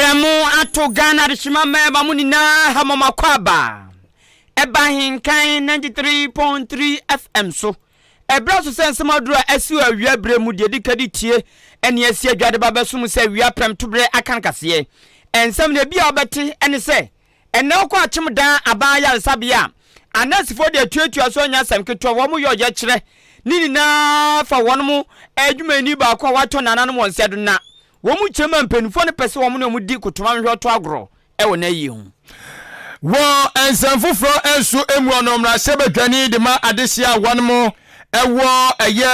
Berɛ mo ato Ghana adehyema mmarima mo nyinaa ha mo makɔ aba ɛba Ahenkan 93.3 FM so. Ɛberɛ so sɛ nsɛm aduro a asi wɔ awia berɛ mu deɛ di ka di tie ɛne asi adwa de ba bɛsom sɛ awia prɛmtoberɛ aka nkaseɛ. Nsɛm no ebi a wobɛte ɛne sɛ ɛnɛ wokɔ Akyem Dan aban ayaresabea a anɛɛsefoɔ de atuatua so anya asɛm ketewa wɔn yɛ ɔyɛkyerɛ ne nyinaa fa wɔn mo adwumayɛni baako a watɔ nananom wɔn nsa do na wɔn mu kyerɛ mu a mpanimfoɔ no pɛ sɛ wɔn ne wɔn di kotoma nhwɛ ɔto agorɔ wɔ n'ayie ho. Wɔ nsɛm foforɔ nso mu ɔno mmarahyɛbadwani de ma adehyeɛ a wɔn wɔ ɛyɛ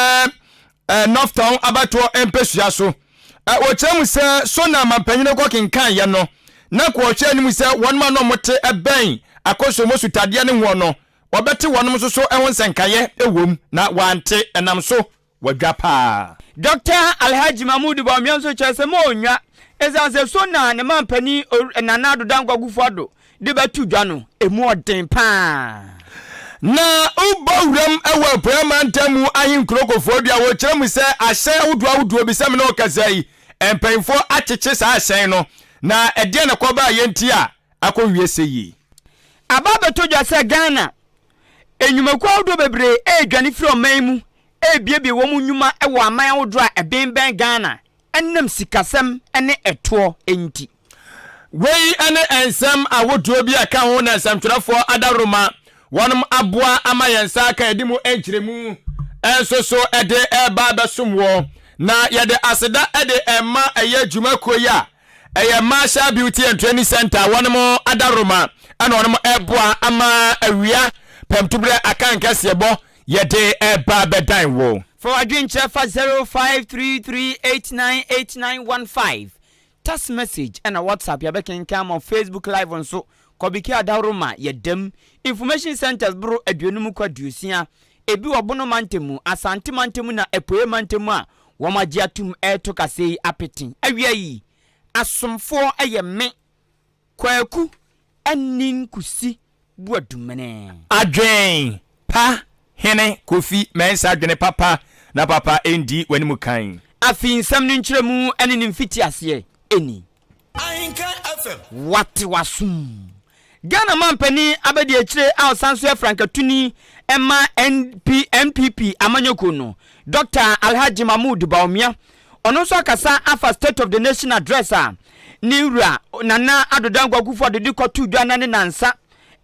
North Town abatoɔ mpɛsua so. Wɔkyerɛ mu sɛ so na mampanyini kɔ kenkan yɛ no na kɔɔhwɛ anim sɛ wɔn a na wɔte bɛn Akosombo sutadeɛ no hoɔ no wɔbɛte wɔn nso so ho nsɛnkaeɛ wom na wɔante ɛnam so Wadwa paa. Dɔkta Alhaji Mahmood Bawumia nso kyerɛ sɛ ma onnwa esiane sɛ so na ne manpanin Nana Addo Dankwa Akufo-Addo de bɛto dwa no, emu ɔden paa. Na wobɔ wuram wɔ Apueɛ Mantam mu ahenkuro Kofoɔdua a, wɔkyerɛ mu sɛ ahyɛn ahodoɔ ahodoɔ bi sɛ me ne wo kasa yi, mpanyinfoɔ akyekye saa ahyɛn no, na ɛdeɛn na ɛkɔbaeɛ nti a akɔwie sɛ yie? Aba abɛtɔ dwa sɛ Ghana nnwumakuo ahodoɔ bebree redwane firi ɔman mu rebuebue wɔn nnwuma wɔ aman ahodoɔ a ɛbenbɛn Ghana ɛnam sikasɛm ne ɛtoɔ nti. Wei ne nsɛm ahodoɔ bi a ɛka ho na nsɛmtwerɛfoɔ adaworoma wɔnom aboa ama yɛn nsa aka yɛde mu nkyerɛmu nso so de reba abɛsom woɔ. Na yɛde aseda de rema ɛyɛ dwumakuo yi a Ɛyɛ Marshall Beauty and Training Center a wɔnom adaworoma ɛna wɔnom ɛboa ama awia pɛmtoberɛ akan kɛseɛbɔ yɛde ɛba bɛdan wo. Fa w'adwenkyerɛ fa 0533898915 text message ɛna WhatsApp yɛbɛkenkan ama wo Facebook live nso kɔ Biki Adaworoma yɛdam Information Centers boro aduonum kɔ aduosia ebi wɔ Bono mantam mu, Asante mantam mu na Apueɛ mantam mu a Wɔagye atom reto kaseɛ yi apete. Awia yi, asomfoɔ yɛ me, Kwaku Anin Kusi Boadumene. Adwen pa hene Kofi Mensah adwene papa na papa ndi w'anim kan. Afei nsɛm no nkyerɛmu ne ne mfitiaseɛ ni. Ahenkan FM. Wate w'asom. Ghana manpanin abadiakyire a ɔsan nso yɛ frankatuni ma NP, NPP amanyɔkuo no, Dɔkta Alhaji Mahmood Bawumia, ɔno nso akasa afa State of the Nation Address a ne wura Nana Addo Dankwa Akufo-Addo de kɔtoo dwa nnɛ ne nnansa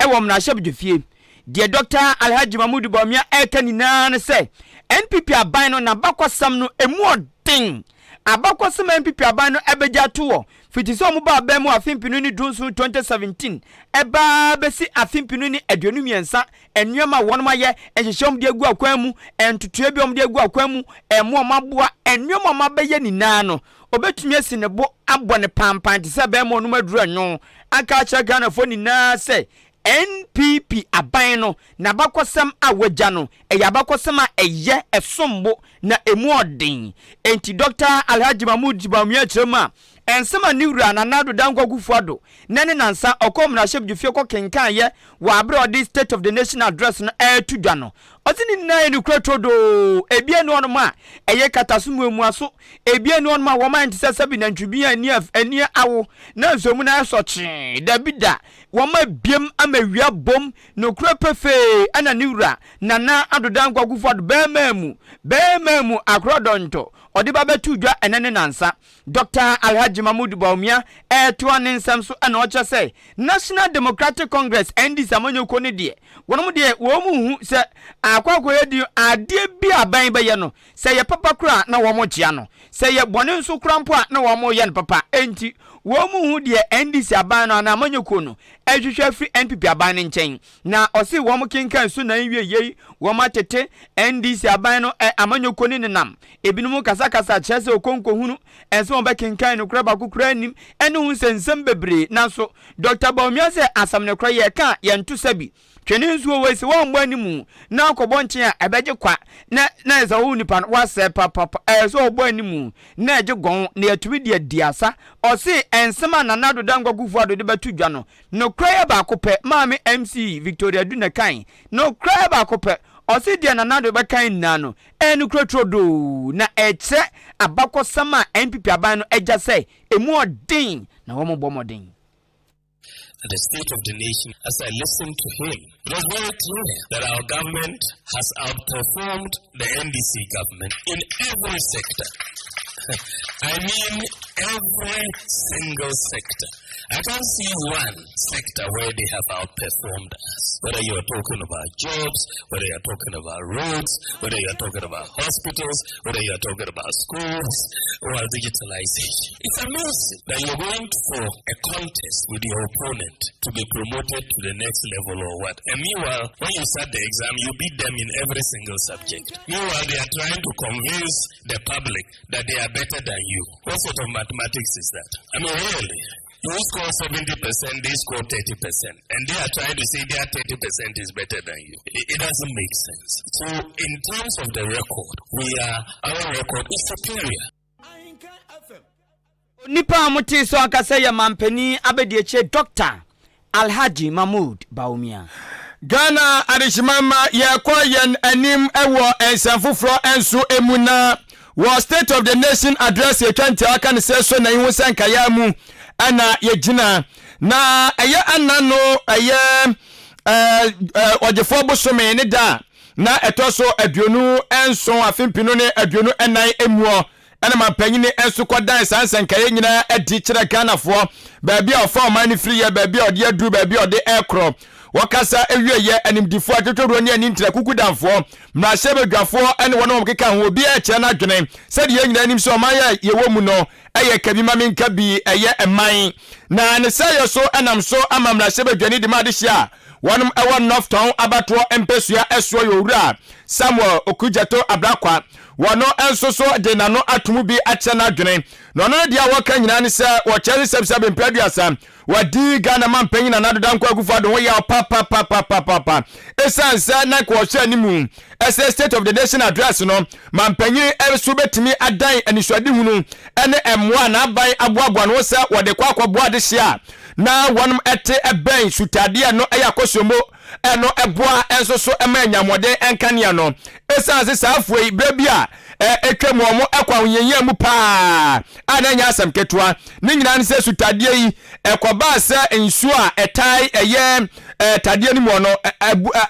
wɔ mmarahyɛbdwafie. Deɛ Dɔkta Alhaji Mahmood Bawumia reka nyinaa ne sɛ NPP aban no n'abakɔsɛm no ɛmu ɔden. Abakɔsɛm a NPP aban no abɛgya ato hɔ fiti sɛ wɔn baa aban mu afe mpenu ne dunson, 2017, ɛba bɛsi afe mpenu ne aduonu mmiɛnsa, nneɛma a wɔn ayɛ, nhyehyɛ wɔn de agu akwan mu, ntotoeɛ bi a wɔn de agu akwan mu, mmoa a wɔn aboa, nneɛma a wɔn abɛyɛ nyinaa no, ɔbɛtumi asi ne bo abɔ ne pampan te sɛ bɛrima a ɔnom aduru anwon aka akyerɛ Ghanafoɔ nyinaa sɛ NPP aban no n'abakɔsɛm a wagya no, ɛyɛ abakɔsɛm a ɛyɛ, ɛsom bo, na ɛmu ɔden. Enti Dɔkta Alhaji Mahmood Bawumia kyerɛ mu a, nsɛm a ne wura Nana Addo Dankwa Akufo-Addo nnɛ ne nnansa ɔkɔɔ mmarahyɛbdwafie kɔ kenkaeɛ wɔ aberɛ a ɔde State of the Nation Address no reto dwa no, ɔse ne nyinaa yɛ nokorɛ turodoo, ebi nni hɔnom a ɛyɛ kataso muamuaso, ebi nni hɔnom a wɔayɛ no te sɛ sɛbe nantwibin a ani ani awo na nsuomu no ayɛ sɔkyee, dabi da. Wɔma biem ama wia bom. Nokorɛ pefee ɛna ne wura Nana Addo Dankwa Akufo Addo bɛɛmaa mu bɛɛmaa mu akorɔ dɔntɔ ɔde ba bɛtoo dwa ɛnɛ ne nansa. Dɔkta Alhaji Mahmood Bawumia ɛɛtoa ne nsɛm so ɛna ɔkyerɛ sɛ National Democratic Congress NDC amanyɔkuo no deɛ wɔnom deɛ wɔn nhu sɛ akɔ akɔyɛ din adeɛ bi a aban bɛyɛ no Sɛ ɛyɛ papa koraa a, na wɔkyea no. Sɛ ɛyɛ bɔne nso koraa mpo a, na wɔyɛ no papa. Enti, wɔnhu deɛ NDC aban no anaa amanyɔkuo no rehwehwɛ afiri NPP aban no nkyɛn. Na ɔse wɔkenkan so na nwie yei, wɔatete NDC aban no amanyɔkuo no nenam. Ebinom kasakasa kyerɛ sɛ okonkohunu, ɛnsɛ wɔbɛkenkan nokorɛ baako koraa nnim, ɛne ho nsɛnsɛm bebree. Nanso, Dɔkta Bawumia sɛ asɛm nokorɛ yɛka a, yɛnto sabi. Twene nsuo wei sɛ woammɔ animu na akɔbɔ nkyɛn a ɛbɛgye kwa na na ɛsɛ wo nipa no woasɛe papapa ɛyɛ sɛ ɔbɔ animu na ɛgye gɔn na yɛatumi de adi asa. Ɔse nsɛm a Nana Addo Dankwa Akufo Addo de bɛto dwa no nokorɛ yɛ baako pɛ Maame MC Victoria Adu na ɛkae nokorɛ yɛ baako pɛ. Ɔse deɛ Nana Addo bɛka nyinaa no ɛyɛ nokorɛ turodoo na ɛkyerɛ abakɔsɛm a NPP aban no agya sɛ ɛmu ɔden na wɔn bɔ mmɔden. The state of the nation, as I listened to him, it was very clear that our government has outperformed the NDC government in every sector. I mean, every single sector. I can't see one sector where they have outperformed us. Whether you're talking about jobs, whether you're talking about roads, whether you're talking about hospitals, whether you're talking about schools or digitalization. It's amazing that you're going for a contest with your opponent to be promoted to the next level or what. And meanwhile, when you start the exam, you beat them in every single subject. Meanwhile, they are trying to convince the public that they are better than you. What sort of mathematics is that? I mean, really. You score 70%, they score 30%. And they are trying to say their 30% is better than you. It, it doesn't make sense. So, in terms of the record, we are, our record is superior. Onipa a motee sɛ ɔkasa yɛ Mampanin Abadiakyire Dɔkta Alhaji Mahmood Bawumia. Ghana adehyema mma yɛrekɔ yɛn anim wɔ nsɛm foforɔ nso mu na wɔ State of the Nation Address yɛtwa ntiawa ka ne sɛ so na yi ho sɛ nkayaa mu ɛna yɛgyina na ɛyɛ ana no ɛyɛ ɔgyefoɔ bosome ne da na ɛtɔ so 27 afe 2024 muɔ Ɛna mampanyini nso kɔdan saa nsɛnkaeɛ nyinaa adi kyerɛ Ghanafoɔ, baabi a ɔfa ɔman no firi yɛ, baabi a ɔde aduru, baabi a ɔde ɛrekorɔ. Wɔkasa wieeɛ, animdifoɔ, atwetweroɔ ne anintira kukudamfoɔ, mmarahyɛbadwafoɔ ne wɔn a wɔkeka ho, obiara rekyerɛ n'adwene sɛdeɛ yɛn nyinaa nim sɛ ɔman a yɛwɔ mu no yɛ ka bi ma menka bi, ɛyɛ man. Na ne sɛeɛ so nam so ama mmarahyɛbadwani de ma adehyeɛ a wɔnom wɔ North Tɔn abatoɔ mpɛsua soɔ yɛ Owura Samuel Okudzeto Ablakwa. Wɔno nso so de n'ano ato mu bi akyerɛ n'adwene. Na ɔno no deɛ a wɔka nyinaa ne sɛ wɔkyerɛ sɛ sɛbsɛbe mprɛ 30 wadi Ghana mampanyin Nana Addo Dankwa Akufo-Addo ho yaw papapapapapa esiane sɛ na nka wɔhwɛ anim sɛ State of the Nation Address no mampanyin so bɛtumi adan anisoadehunu ne mmoa a n'aban aboaboa no ho sɛ wɔde kɔ akɔboa adehyeɛ a na wɔnom te bɛn sutadeɛ no yɛ akɔsombo Ɛno boa nso so ma anya ahoɔden nkanea no. Esiane se saa afoa yi, berɛ bi a atwam wɔn kɔ ahohiahia mu paa a na ɛnyɛ asɛm ketewa. Ne nyinaa ne sɛ sutadeɛ yi, ɛkɔbaa sɛ nsuo a ɛtae ɛyɛ tadeɛ no mu no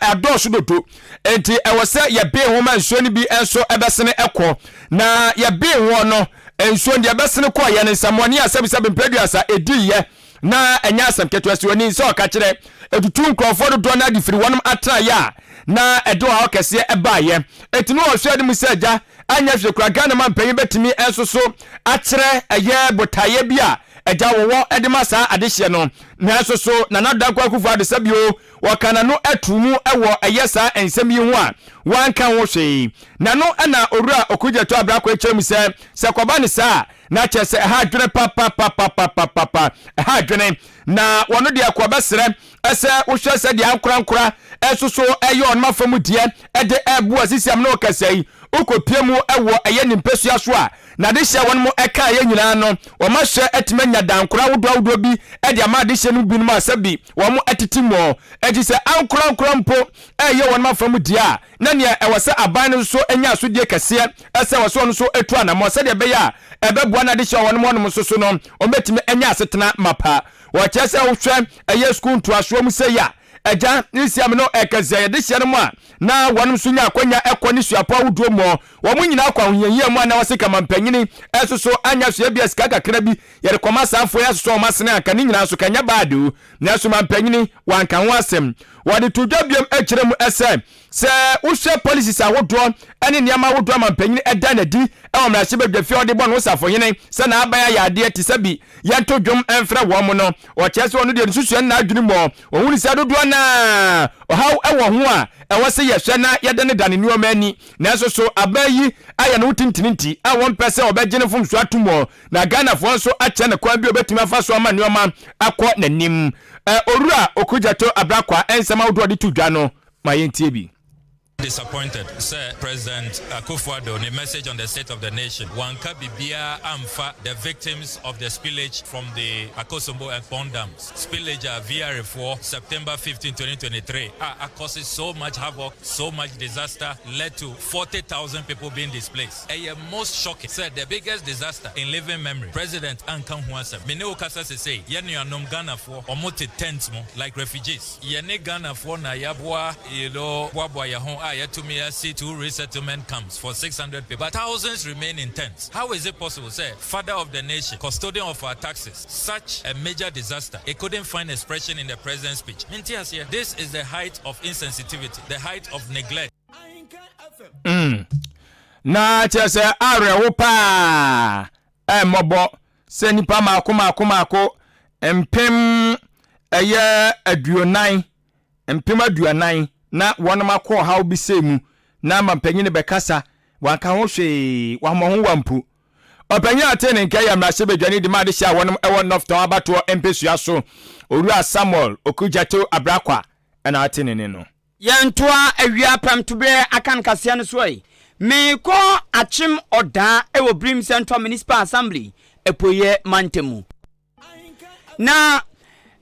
adɔɔso dodo. Enti ɛwɔ sɛ yɛbee ho ma nsuo no bi nso bɛsene kɔ. Na yɛbee ho no, nsuo no deɛ ɛbɛsene kɔeɛ no, nsɛmmɔne a sɛbisɛbi mprɛ aduasa ɛdiiɛ Na ɛnyɛ asɛm ketewa sɛ oni sɛ ɔka kyerɛ etutu nkurɔfoɔ dodoɔ no ade firi wɔnom atenaeɛ a na ɛde ɔhaw kɛseɛ baeɛ. Enti no ɔhwɛ anim sɛ agya anyɛ hwee koraa Ghana manpanyin bɛtumi nso so akyerɛ ɛyɛ botaeɛ bi a agya wɔwɔ de ma saa adehyeɛ no. Nanso so Nana Addo Dankwa Akufo Addo sɛ bio wɔka n'ano ato mu wɔ ɛyɛ saa nsɛm yi ho a wanka ho hwee. N'ano na Owura Okudzeto Abrako kyerɛ mu sɛ sɛ kɔba no saa a Na kyerɛ sɛ ɛha adwene papapapapapapa, ɛha adwene. Na wɔn deɛ kɔ bɛsrɛ sɛ wohwɛ sɛ deɛ ankorankora nso so ɛyɛ wɔn afa mu deɛ ɛde ɛboa sisi amena ɔkasa yi wokɔpie mu wɔ ɛyɛ ne mpasua so a na adehyɛ wɔn mo ɛka ɛyɛ nyinaa no wɔn ahyɛ atumi anya dankora ahodoɔ ahodoɔ bi ɛde ama adehyɛ no binom a sɛbi wɔn ɛtete mu ɛnti sɛ ankorankora mpo ɛyɛ wɔn afa mu deɛ a na nea ɛwɔ sɛ aban no nso nya asodie kɛseɛ sɛ ɛwɔ sɛ ɔno nso tu anammɔn sɛdeɛ ɛbɛyɛ a ɛbɛboa no adehyɛ a wɔnom hɔnom nso so no wɔbɛtumi anya asetena mapa. Wɔkyerɛ sɛ wohwɛ ɛyɛ sukuu ntoasoɔ mu sei a, agya ne siam no ɛkɛseɛ yɛde hyɛ no mu a na wɔnom nso nya akwanya ɛkɔ ne suapɔn ahodoɔ mu wɔn nyinaa kɔ ahohiahia mu a na wɔse kama mpanyini nso so anya so ebia sika kakra bi yɛde kɔma saa afoɔ yi asosɔ wɔn asene anka ne nyinaa nso kanyɛ bad o nanso mampanyini wanka ho asɛm. Wɔde to dwa biom kyerɛ mu sɛ, sɛ wohwɛ policies ahodoɔ ne nneɛma ahodoɔ a mampanyin da no adi wɔ mmarahyɛbadwafie a ɔde bɔ ne ho safohene sɛ n'aban ayɛ adeɛ te sɛ bi yɛnto dwom mfrɛ wɔn no, ɔkyerɛ sɛ ɔno deɛ ne susua ne n'adwene mu ɔhunu sɛ dodoɔ no ara ɔhaw wɔ ho a ɛwɔ sɛ yɛhwɛ na yɛdanedane nneɛma ani. Nanso so aban yi ayɛ ne ho tintini nti a wɔmpɛ sɛ wɔbɛgye ne mfomsoɔ atom wɔ Na Ghanafoɔ nso akyerɛ no kwan bi a ɔbɛtumi afa so ama nneɛma akɔ n'anim. Owura Okudzeto Ablakwa nsɛm ahodoɔ a ɔde to dwa no, ma yɛntie bi. Disappointed sɛ President Akufo Addo ne message on the state of the nation wanka biribiara amfa the victims of the spillage from the Akosombo and Kpong dams spillage a VRA foɔ September 15, 2023 a akɔse so much havoc, so much disaster led to 40,000 people being displaced. Ɛyɛ most shocking sɛ the biggest disaster in living memory President anka ho asɛm. Me ne wo kasa sesei yɛn nuanom Ghanafoɔ wɔn te tents mu like refugees. Yɛne Ghanafoɔ na yɛaboa you know, boaboa yɛn ho a yɛatumi asi two resettlement camps for 600 people but thousands remain in tents. How is it possible sɛ father of the nation, custodian of our taxes, such a major disaster it couldn't find expression in the president's speech? Mente aseɛ. This is the height of insensitivity, the height of neglect. Mm. Na kyerɛ sɛ awerɛho paa ɛmmɔbɔ sɛ nnipa mmaako mmaako mmaako mpem ɛyɛ aduonan, 40,000 na wɔnom akɔ ɔhaw bi sei mu na ama mpanyin no bɛkasa, wanka ho hwee, wammɔ ho wa mpo. Ɔpanyin a ɔtee ne nka yɛ mmarahyɛbadwani de ma adehye a wɔnom ɛwɔ North Tɔn abatoɔ mpesua so, Owura Samuel Okudzeto Ablakwa na ɔte ne nne no. Yɛntoa awia prɛmtoberɛ akan kaseɛ no so ɛ. Merekɔ Akyem Ɔdaa wɔ Birim Central Municipal Assembly, Apueeɛ Mantam mu. Na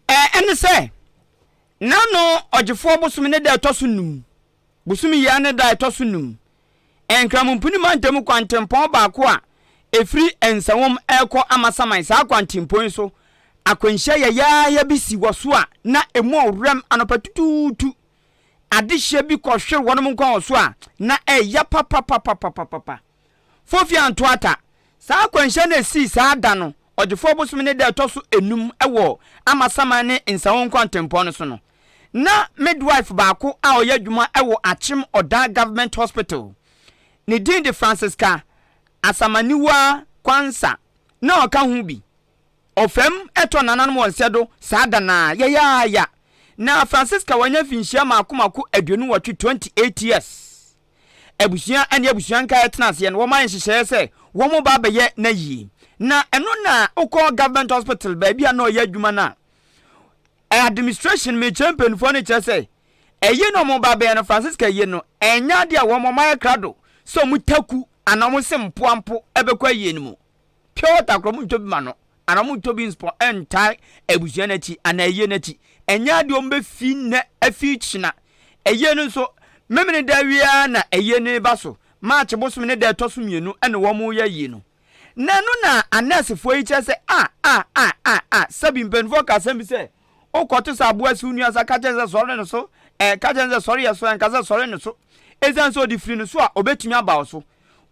ɛne sɛ, n'ano ɔgyefoɔ bosome ne da ɛtɔ so num, bosome yi ara ne da ɛtɔ so num, Nkramompuni mantam kwantempɔn baako a ɛfiri Nsawam rekɔ Amasaman, saa kwantempɔn yi so akwanhyia yayaaya bi si wɔ so a na ɛmu ɔwerɛm anɔpa tutuutu. Adehyeɛ bi kɔhwere wɔnom nkwa wɔ so a na ɛya papapapapapapa. Fofi anto ata. Saa akwanhyia no a esii saa da no, Ɔgyefoɔ bosome ne da a ɛtɔ so enum wɔ Amasaman ne Nsawon nkwantempɔn no so no, na midwife baako a ɔyɛ adwuma wɔ Akyem Oda Government Hospital, ne din de Francisca Asamaniwa Quansah, na ɔka ho bi. Ɔfam tɔ nananom wɔn nsɛ do saa da no ara, yayaaya. Na Francisca wanya mfinhyia mmaako mmaako 28, 28 years. Abusua ne abusua nkaeɛ tena aseɛ no, wɔayɛ nhyehyɛeɛ sɛ wɔreba abɛyɛ n'ayie. Na ɛno na wokɔ government hospital baabi a na ɔyɛ adwuma no a, administration mekyerɛ mpanimfoɔ no kyerɛ sɛ ɛyie na wɔba abɛyɛ no, Francisca ayie no, ɛnyɛ adeɛ a wɔn wɔayɛ krado sɛ wɔn taku anaa wɔn se mpoa mpo ɛbɛkɔ ayie no mu. Pure water koraa wɔntɔ bi ma no anaa wɔntɔ bi nspɔ ntae abusua no akyi anaa ayie no akyi. Ɛnyɛ adeɛ wɔn bɛfi nnɛ afi kyena. Ayie no nso, Memeneda wie ara na ayie no reba so. March bosome ne da ɛtɔ so mmienu na wɔreyɛ ayie no. Na ɛno na anɛɛsefoɔ yi kyerɛ sɛ a a a a a sɛbi mpanimfoɔ ka asɛm bi sɛ wokɔto sɛ aboa si wo nua sa ka kyerɛ no sɛ sɔre ne so ɛ ka kyerɛ no sɛ sɔre yɛ so ɛnka sɛ sɔre ne so. Ɛsiane sɛ ɔde firi ne so a ɔbɛtumi aba wo so.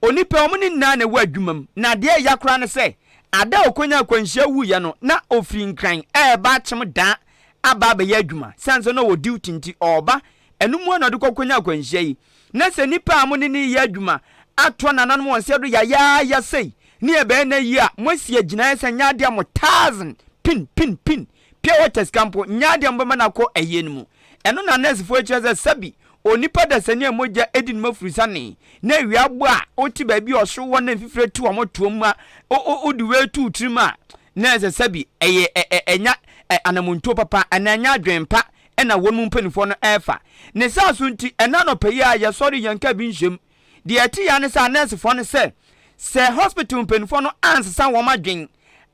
Onipa yi, wɔn ne nyinaa na ɛwɔ adwuma mu, na deɛ ɛya koraa ne sɛ, ada a ɔkɔnyaa akwanhyia wuiɛ no, na ɔfiri Nkran reba Akyem daa aba abɛyɛ adwuma. Sane sɛ na ɔwɔ duty nti, ɔreba. Ɛno mu ara na ɔde kɔkɔnyaa akwanhyia yi. Na sɛ nnipa a mo ne no reyɛ adwuma atoa nananom wɔn nsa do yayaaya sei, ne ɛbɛyɛ nnɛ yi a moasi agyinaeɛ sɛ nyɛ adeɛ a mo thousand pin pin pin Pure water sika mpo nyɛ adeɛ a mobɛma no akɔ ayie no mu. Ɛno na nɛɛsefoɔ yi kyerɛ sɛ sɛbi onipa dasani a mogya di ne mu afurusane na awia abɔ a wote baabi a ɔhyew hɔ na mfifire tu wɔn toɔ mu a wode wei to wo tirim a na ɛsɛ sɛbi ɛyɛ ɛnya anamontuo papa anaa ɛnyɛ adwene pa ɛna wɔn mu mpanimfoɔ no ɛrefa. Ne saa so nti ɛna anɔpa yi a yɛsɔre yɛn ka bi nhyɛm. Deɛ ɛte ya ne sɛ anɛɛsefoɔ no sɛ sɛ hospital mpanimfoɔ no ansesa wɔn adwene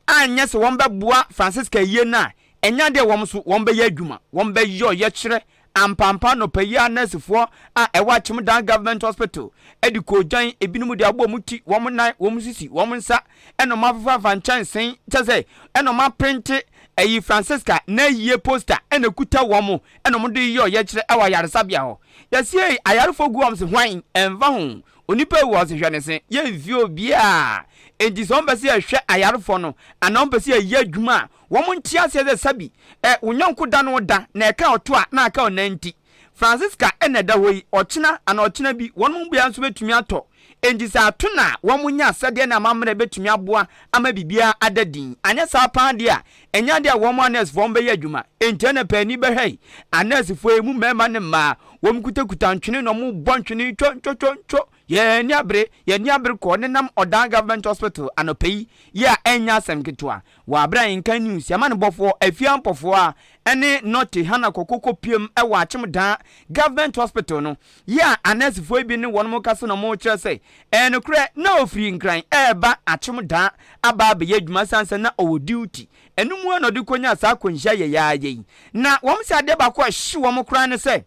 anyɛ sɛ wɔbɛboa Francisca yie no a, ɛnyɛ adeɛ a wɔn nso wɔbɛyɛ adwuma, wɔbɛyɛ ɔyɛkyerɛ. Ampaampa anɔpa yi ara nɛɛsefoɔ a ɛwɔ Akyem-Dan Government Hospital de koogyan, ebinom de abɔ wɔn ti, wɔn nan, wɔn sisi, wɔn nsa, ɛna wɔafefafa nkyɛnsee, kyerɛ sɛ ɛna wɔaprente ɛyi Francisca n'ayie poster ɛna ɛkuta wɔn ɛna wɔde reyɛ ɔyɛkyerɛ ɛwɔ ayaresabea hɔ. Yɛsiee ayarefoɔ gu wɔn se hwan? Ɛmfa ho. Onipa awu a ɔse hwɛ ne se, yɛmfie obiaa. Enti sɛ wɔmpɛ sɛ yɛhwɛ ayarefoɔ no anaa wɔmpɛ sɛ yɛyɛ adwuma a, wɔn nte aseɛ sɛ sɛbi ɛ, wo yɔnko da no da na ɛka ɔto a na aka ɔnan nti. Francisca na ɛda hɔ yi, ɔkyena anaa ɔkyena bi wɔn mu biara nso bɛtumi atɔ. Enti sɛ ato no a, wɔn nyɛ asɛdeɛ ne amammerɛ bɛtumi aboa ama biribiara ada din. Anyɛ saa paa deɛ a, ɛnyɛ adeɛ a wɔn anɛɛsefoɔ bɛyɛ adwuma. Enti ɛna paani bɛhwɛ anɛɛsefoɔ yi mu mmarima ne mmaa, wɔn kutakuta ntwene na wɔbɔ ntwene twɔ ntwɔ twɔ ntwɔ. Yɛn ani abere, yɛn ani abere kɔɔ nenam Ɔdan Government Hospital anɔpa yi, yi a ɛnyɛ asɛm ketewa. Wɔ abere a Nkan News amanebɔfoɔ Afia Ampɔfoɔ a ɛne Nortey Hannah Koko kɔpuem wɔ Akyem Daa Government Hospital no, yi a anɛɛsefoɔ yi bi ne wɔnom kasa na wɔrekyerɛ sɛ ɛyɛ nokorɛ na ɔfiri Nkran reba Akyem Daa aba abɛyɛ adwuma ɛsiane sɛ na ɔwɔ duty. Ɛno mu ara na ɔde kɔnyaa saa akwanhyia yɛyaayɛ yi. Na wɔn sɛ adeɛ baako a ɛhye wɔn koraa ne sɛ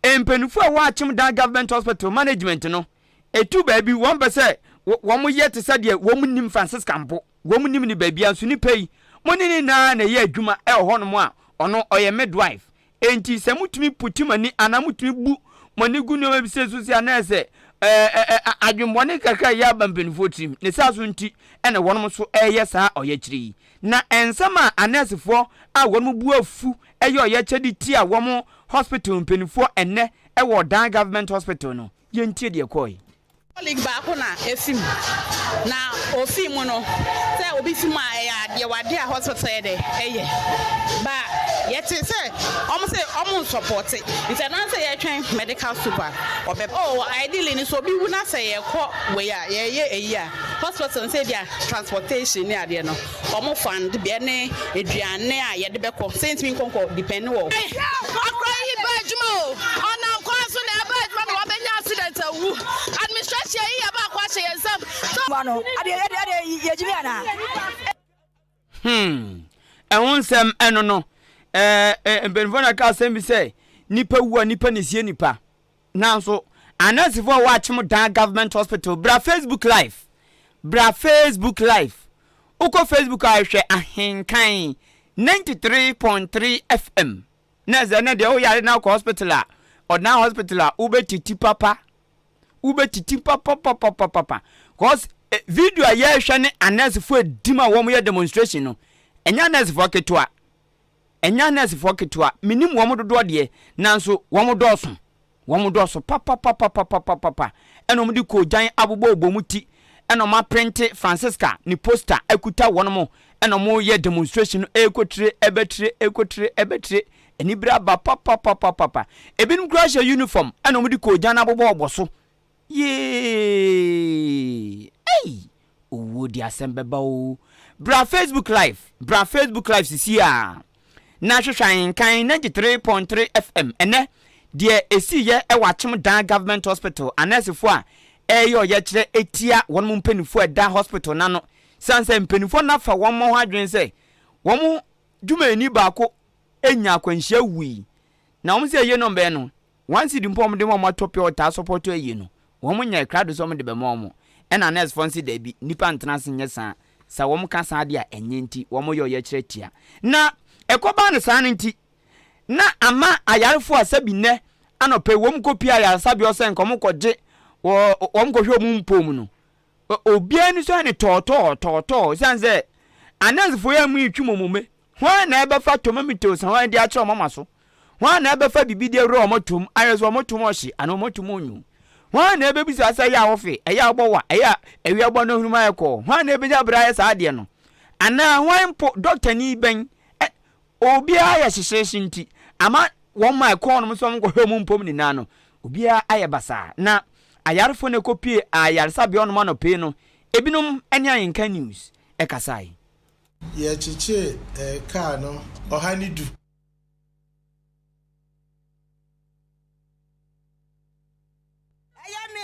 Mpanyinfoɔ a ɛwɔ Akyem Dan Government Hospital management no, ɛtu baabi wɔn pɛ sɛ wɔn yɛ te sɛ deɛ wɔn nim Francisca mpo, wɔn nim no baabiara nso nipa yi, mo ne ne nyinaa na ɛyɛ adwuma ɛwɔ hɔ nom a ɔno ɔyɛ midwife, enti sɛ motumi puti mo ani anaa motumi bu mo ani gu nneɛma bi sei so sei a na ɛsɛ ɛɛ adwemmɔne kakra yɛ aba mpanimfoɔ tirim, ne saa so nti ɛna wɔn nso ɛreyɛ saa ɔyɛkyerɛ yi. Na nsɛm a anɛɛsefoɔ a wɔn bo afu yɛ ɔyɛkyɛ de tia wɔn hospital mpaninfoɔ ɛnnɛ wɔ Ɔdan Government Hospital no, yɛntie deɛ ɛkɔɔe. Colleague baako na efi mu, na ofii mu no, sɛ obi fi mu a ɛyɛ adeɛ wɔ adeɛ a hospital yɛ dɛ ɛyɛ, but yɛtee sɛ wɔn se wɔn nsɔpɔte, nti ɛno ara sɛ yɛretwɛn medical super a ɔbɛba. Oh ideally no sɛ obi wu na sɛ yɛkɔ wei a yɛyɛ eyi a, hospital no sɛ ebia transportation ne adeɛ no wɔn fund bi ɛne aduane a yɛde bɛkɔ sɛ yɛntumi nkɔ nkɔ depend wɔ. Akora yi ba adwuma o, ɔnam kwan so na ɛba adwuma na wabɛnya accident awu. Administration yi yɛ baako ahyɛ yɛn nsam. Ano, adeɛ adeɛ adeɛ yɛgyimi anaa? Hmm, ɛho nsɛm ɛno no. Ɛɛ mpanyinfoɔ na ka asɛm bi sɛ nipa wu a nipa na esie nipa. Nanso anɛɛsefo a wɔwɔ Akyem Dan Government Hospital bra Facebook live bra Facebook live wokɔ Facebook a hwɛ Ahenkan 93.3 FM na ɛsɛ na deɛ woyare na wokɔ hospital a ɔdan hospital a wobɛtiti papa wobɛtiti papapapapapa cause eh, video a yɛrehwɛ ne anɛɛsefo adim a wɔyɛ demonstration no ɛnyɛ anɛɛsefo ketewa Ɛnyɛ anɛɛsefoɔ ketewa, mennim wɔn dodoɔ deɛ, nanso wɔn dɔɔso. Wɔn dɔɔso papapapapapapa. Ɛna wɔn de koogyan abobɔbobɔ wɔn ti, ɛna wɔn aprente Francisca ne poster akuta wɔn mo, ɛna wɔn reyɛ demonstration no, ɛrekɔtire, ɛbɛtire, ɛrekɔtire, ɛbɛtire. Anibere aba papapapapapa. Ebinom koraa hyɛ uniform, ɛna wɔn de koogyan abobɔbobɔ so. Yeeeeii ei owuo de asɛm bɛba oo. Bra Facebook live bra Facebook live sisi a na hwehwɛ Ahenkan 93.3 FM ɛnɛ deɛ ɛsiiyɛ ɛwɔ Akyem Dan Government Hospital anɛɛsefoɔ a ɛreyɛ ɔyɛkyerɛ ɛtia wɔn mo mpaninfoɔ a ɛda hospital no ano sane sɛ mpaninfoɔ no afa wɔn ho adwene sɛ wɔn dwumayɛni baako nya akwanhyia wui na wɔn sɛ ɛyɛ no ɔmbɛyɛ no One cedi mpo a wɔde ma wɔn atɔ pure water asɔpɔtɔ ayie no, wɔn nyɛɛ krado sɛ wɔde bɛma wɔn. Ɛna nurse foɔ no se daabi, nnipa ntena ase nyɛ saa, sɛ wɔn ka saa deɛ a ɛnyɛ nti wɔn yɛ ɔyɛkyerɛ tia. Na ɛkɔbaa no saa no nti, na ama ayarefoɔ a sɛbi nnɛ anɔpa yi wɔn kɔ pie ayaresabea hɔ sɛ nka wɔn kɔgye wɔn kɔhwɛ wɔn mpɔw mu no, Obiara ani so ayɛ no tɔɔtɔɔ tɔɔtɔɔ esiane sɛ anɛɛsefo yi amu retwi mɔmɔme. Hwan na ɛbɛfa tomatoes hwan de akyerɛ wɔn mama so? Hwan na ɛbɛfa biribi de awura wɔn tom ayɛ sɛ wɔn tom ɔhye anaa wɔn tom onwu? Hwan na ɛbɛbisa sɛ ɛyɛ a wofe, ɛyɛ a wobɔ wa, ɛyɛ a awia bɔ no ahunum ayɛ kɔɔ? Hwan na ɛbɛnya bere ayɛ saa adeɛ no? Anaa hwan mpo, dɔktani bɛn? Obiara ayɛ hyehyeehye nti, ama wɔn a ɛkɔɔ nom sɛ wɔnkɔhwɛ wɔn mpom nyinaa no, obiara ayɛ basaa. Na ayarefo no kɔpue ayaresabea hɔnom anɔpa yi no, ebinom ne Ahenka News kasae. Yɛkyekyee kaa no 110. Ɛyɛ me.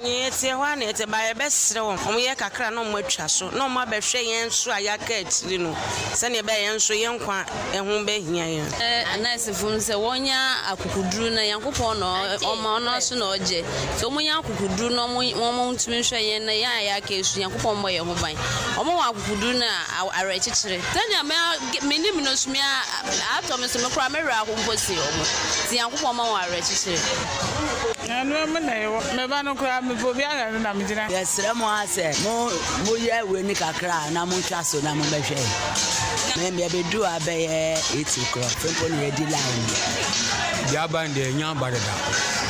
Nea ɛteɛ hɔ ara na ɛte, but yɛbɛsrɛ wɔn, wɔyɛ kakra na wɔatwa so na wɔabɛhwɛ yɛn nso a yɛaka akyiri no sɛnea ɛbɛyɛ a yɛn nso yɛn nkwa ho bɛhia yɛn. Anɛsefo no sɛ wɔnya akokoduru na Nyankopɔn na ɔma ɔno nso na ɔgye. Sɛ wɔnya akokoduru na wɔn ntumi nhwɛ yɛn na yɛn a yɛaka yi nso Nyankopɔn mmɔ yɛn ho ban. Wɔn wɔ akokoduru no a awerɛkyekyere. Sɛnea me menim no nso me atɔ me so me koraa me werɛ aho mpo sen wɔn. Nti Nyankopɔn ma wɔn awerɛkyekyere. Ɛno mu na yɛwɔ. Me ba no koraa, mepɛ obi ahwɛ no na megyina. Yɛsrɛ mo ara sɛ mo moyɛ wei no kakra a na montwa so na mommɛhwɛ yɛn. Me yɛbɛduru ha bɛyɛ 8 o'clock mpo na yɛdi line no. Deɛ aba no deɛ ɛnya aba dada.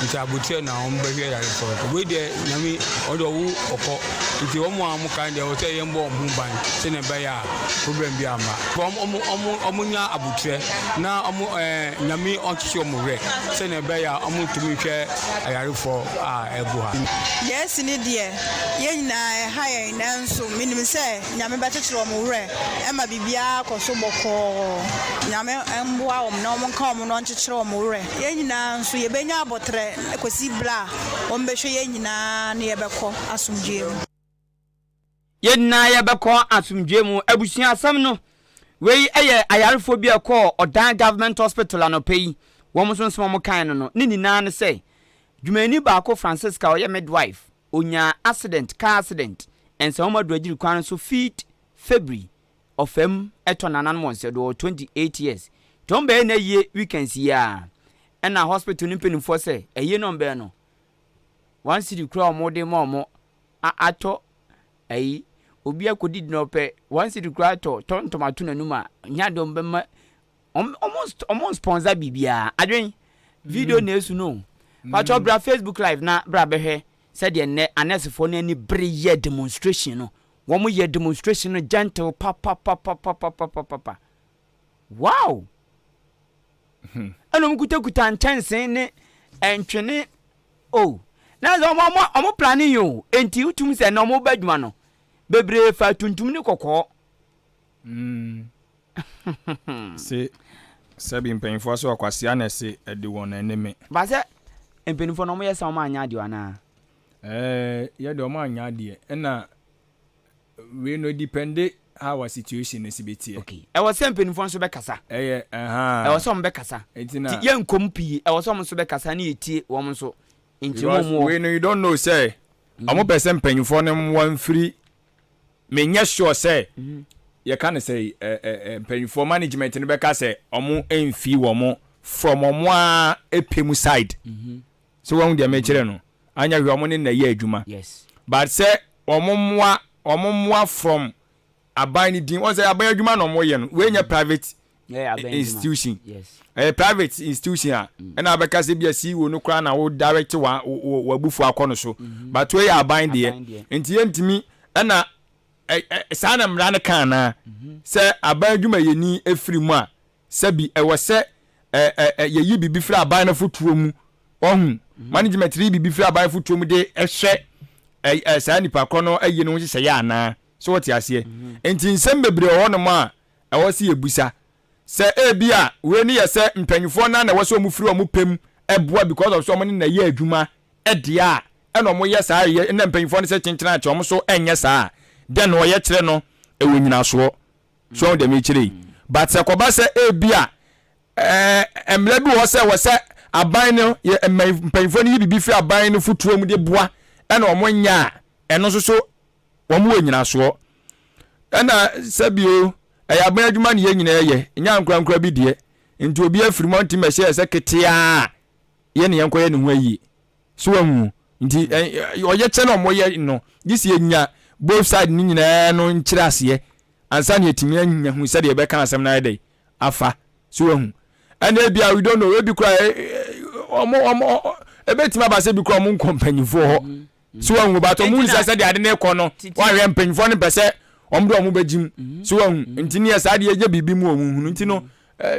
Nti aboterɛ na wɔn bɛhwɛ yarefoɔ no. Wei deɛ Nyame ɔde ɔwo ɔkɔ nti wɔn a wɔn kan deɛ ɛwɔ sɛ yɛn bɔ wɔn ho ban sɛnea ɛbɛyɛ a problem bi amma. Wɔn wɔn wɔn nya aboterɛ na wɔn ɛɛ Nyame ɔnkyekye wɔn werɛ sɛnea ɛbɛyɛ a wɔn ntumi nhwɛ ayarefoɔ a ɛgu ha. Deɛ asi no deɛ yɛn nyinaa ɛha yɛn nanso menim sɛ Nyame bɛkyekyere wɔn werɛ ma biribiara akɔ so bɔkɔɔ. Nyame mmoa wɔn na wɔnka wɔn na ɔnkyekyere wɔn werɛ. Yɛn nyinaa nso yɛbɛnya aboterɛ kɔsi berɛ a wɔbɛhwɛ yɛn nyinaa na yɛbɛkɔ asomdwoeɛ mu. Yɛn nyinaa yɛbɛkɔ asomdwoeɛ mu. Abusua asɛm no, wei yɛ ayarefoɔ bi a ɛkɔɔ Ɔdan Government Hospital anɔpa yi, wɔn nso nsɛm a wɔkae no no, ne nyinaa ne sɛ, dwumayɛni baako Francisca a ɔyɛ midwife, ɔnyaa accident, car accident, Nsawam Aduagyiri kwan no so feed February ɔfam tɔ nananom wɔn sɛ do ɔwɔ 28 years nti wɔn bɛyɛ n'ayie weekends yi ara ɛna hospital no mpanimfoɔ sɛ ayie no wɔn bɛyɛ no one cedi koraa wɔn de ma wɔn atɔ ayi obi akɔdidi na ɔpɛ one cedi koraa atɔ tɔntɔm ato n'anum a nya deɛ wɔn bɛma wɔn wɔn sponsor biribiara adwen video na esu no patro bra Facebook live na bra bɛhwɛ sɛdeɛ nnɛ anɛsefoɔ no ani bere yɛ demonstration no Wɔn yɛ demonstration no gentle papapapapapapapa. Wow! Ɛna wɔn kutakuta nkyɛnsee ne ntwene oh. Na sɛ wɔn wɔn wɔn plane yi o. Enti wotum sɛ na wɔn ba adwuma no bebree fa tuntum ne kɔkɔɔ. Mm. Se sɛbi mpanyinfoɔ sɛ ɔkwasea na ɛse ɛde wɔn anime. Ba sɛ mpanyinfoɔ no wɔn yɛ sɛ wɔn anyɛ adeɛ anaa? Ɛɛ yɛ deɛ ɔmo anyɛ adeɛ ɛna wei no depende how a situation no si bɛteɛ. Okay ɛwɔ sɛ mpaninfoɔ nso bɛkasa. Ɛyɛ ɛhaa. Ɛwɔ sɛ ɔmo bɛkasa. Nti na. Nti yɛ nkɔ mu pii ɛwɔ sɛ ɔmo nso bɛkasa ne yɛ tie wɔn nso. Nti mo Because mo wɔ. wei no you don't know sɛ ɔmo pɛ sɛ mpanyinfoɔ no mmoa mfiri me nyɛ sure sɛ yɛka no sɛ ɛ ɛ ɛ mpanyinfoɔ management no bɛka sɛ ɔmo mfii wɔn from ɔmo ara pɛ mu side. So wahu deɛ mekyerɛ no? Anyɛ hwee ɔmo ne na ɛyɛ adwuma. But sɛ ɔmo mmoa ɔmo mmoa from aban no din wɔn sɛ aban adwuma na ɔmo yɛ no wei nyɛ private institution ɛyɛ private institution a mm. ɛna abɛka sɛ bi a CEO no koraa na wo direct wa wabufu akɔ no so mm-hmm. but wei yɛ aban deɛ nti yɛntumi ɛna saa na mmara no ka anaa mm-hmm. sɛ aban adwumayɛni efiri mu a Sɛbi ɛwɔ sɛ ɛ ɛ ɛ yɛyi biribi firi aban no fotoɔ mu. Wahu? Management no yi biribi firi aban fotoɔ mu de hwɛ ɛ ɛ saa nipa korɔ no ayie no ho nhyehyɛeɛ anaa? So wote aseɛ? Nti nsɛm bebree wɔ hɔnom a ɛwɔ sɛ yɛbisa. Sɛ ebia wei no yɛ sɛ mpanyinfoɔ no ara na ɛwɔ sɛ wɔn firi wɔn pɛ mu boa because of sɛ wɔn ne na ɛyɛ adwuma deɛ a, ɛna wɔyɛ saa yɛ ɛna mpanyinfoɔ no sɛ kyenkyena akye wɔn nso nyɛ saa a, dɛn na wɔyɛ kyerɛ no ɛwɔ nyinasoɔ. So ɔho deɛ mekyerɛ yi? But sɛ kɔba sɛ ebi a ɛɛ mmara bi wɔ hɔ sɛ wɔ sɛ aban no yɛ mpanyinfoɔ no yi biribi firi aban no fotuo mu de boa ɛna wɔn nyɛ a ɛno nso so wɔn wɔ nyinasoɔ. Ɛna sɛbio ɛyɛ aban adwuma ne yɛn nyinaa yɛ nyɛ ankorankora bi deɛ nti obi afiri mu ɔntumi ɛhyɛ yɛ sɛ keteaa yɛ ne yɛn kɔyɛ ne ho ayie. So wahu? Nti ɔyɛ kyɛ na ɔmo yɛ no gye sɛ yɛnya both side no nyinaa no nkyerɛ aseɛ ansa na yɛtumi anya hu sɛdeɛ yɛbɛka asɛm no ayɛ dɛn afa. So wahu? Ɛna ebi a we don't know ebi kora ɔmo ɔmo ebetumi aba sɛ ebi kora ɔmo nkɔ mpanyinfoɔ hɔ. So wahu? But ɔmo nsa sɛdeɛ ade no kɔ no wahwɛ mpanyinfoɔ no pɛ sɛ ɔmo de ɔmo bɛgyim. So wahu? Nti ne yɛ saa deɛ yɛnyɛ biribi mu ɔmo hunu nti no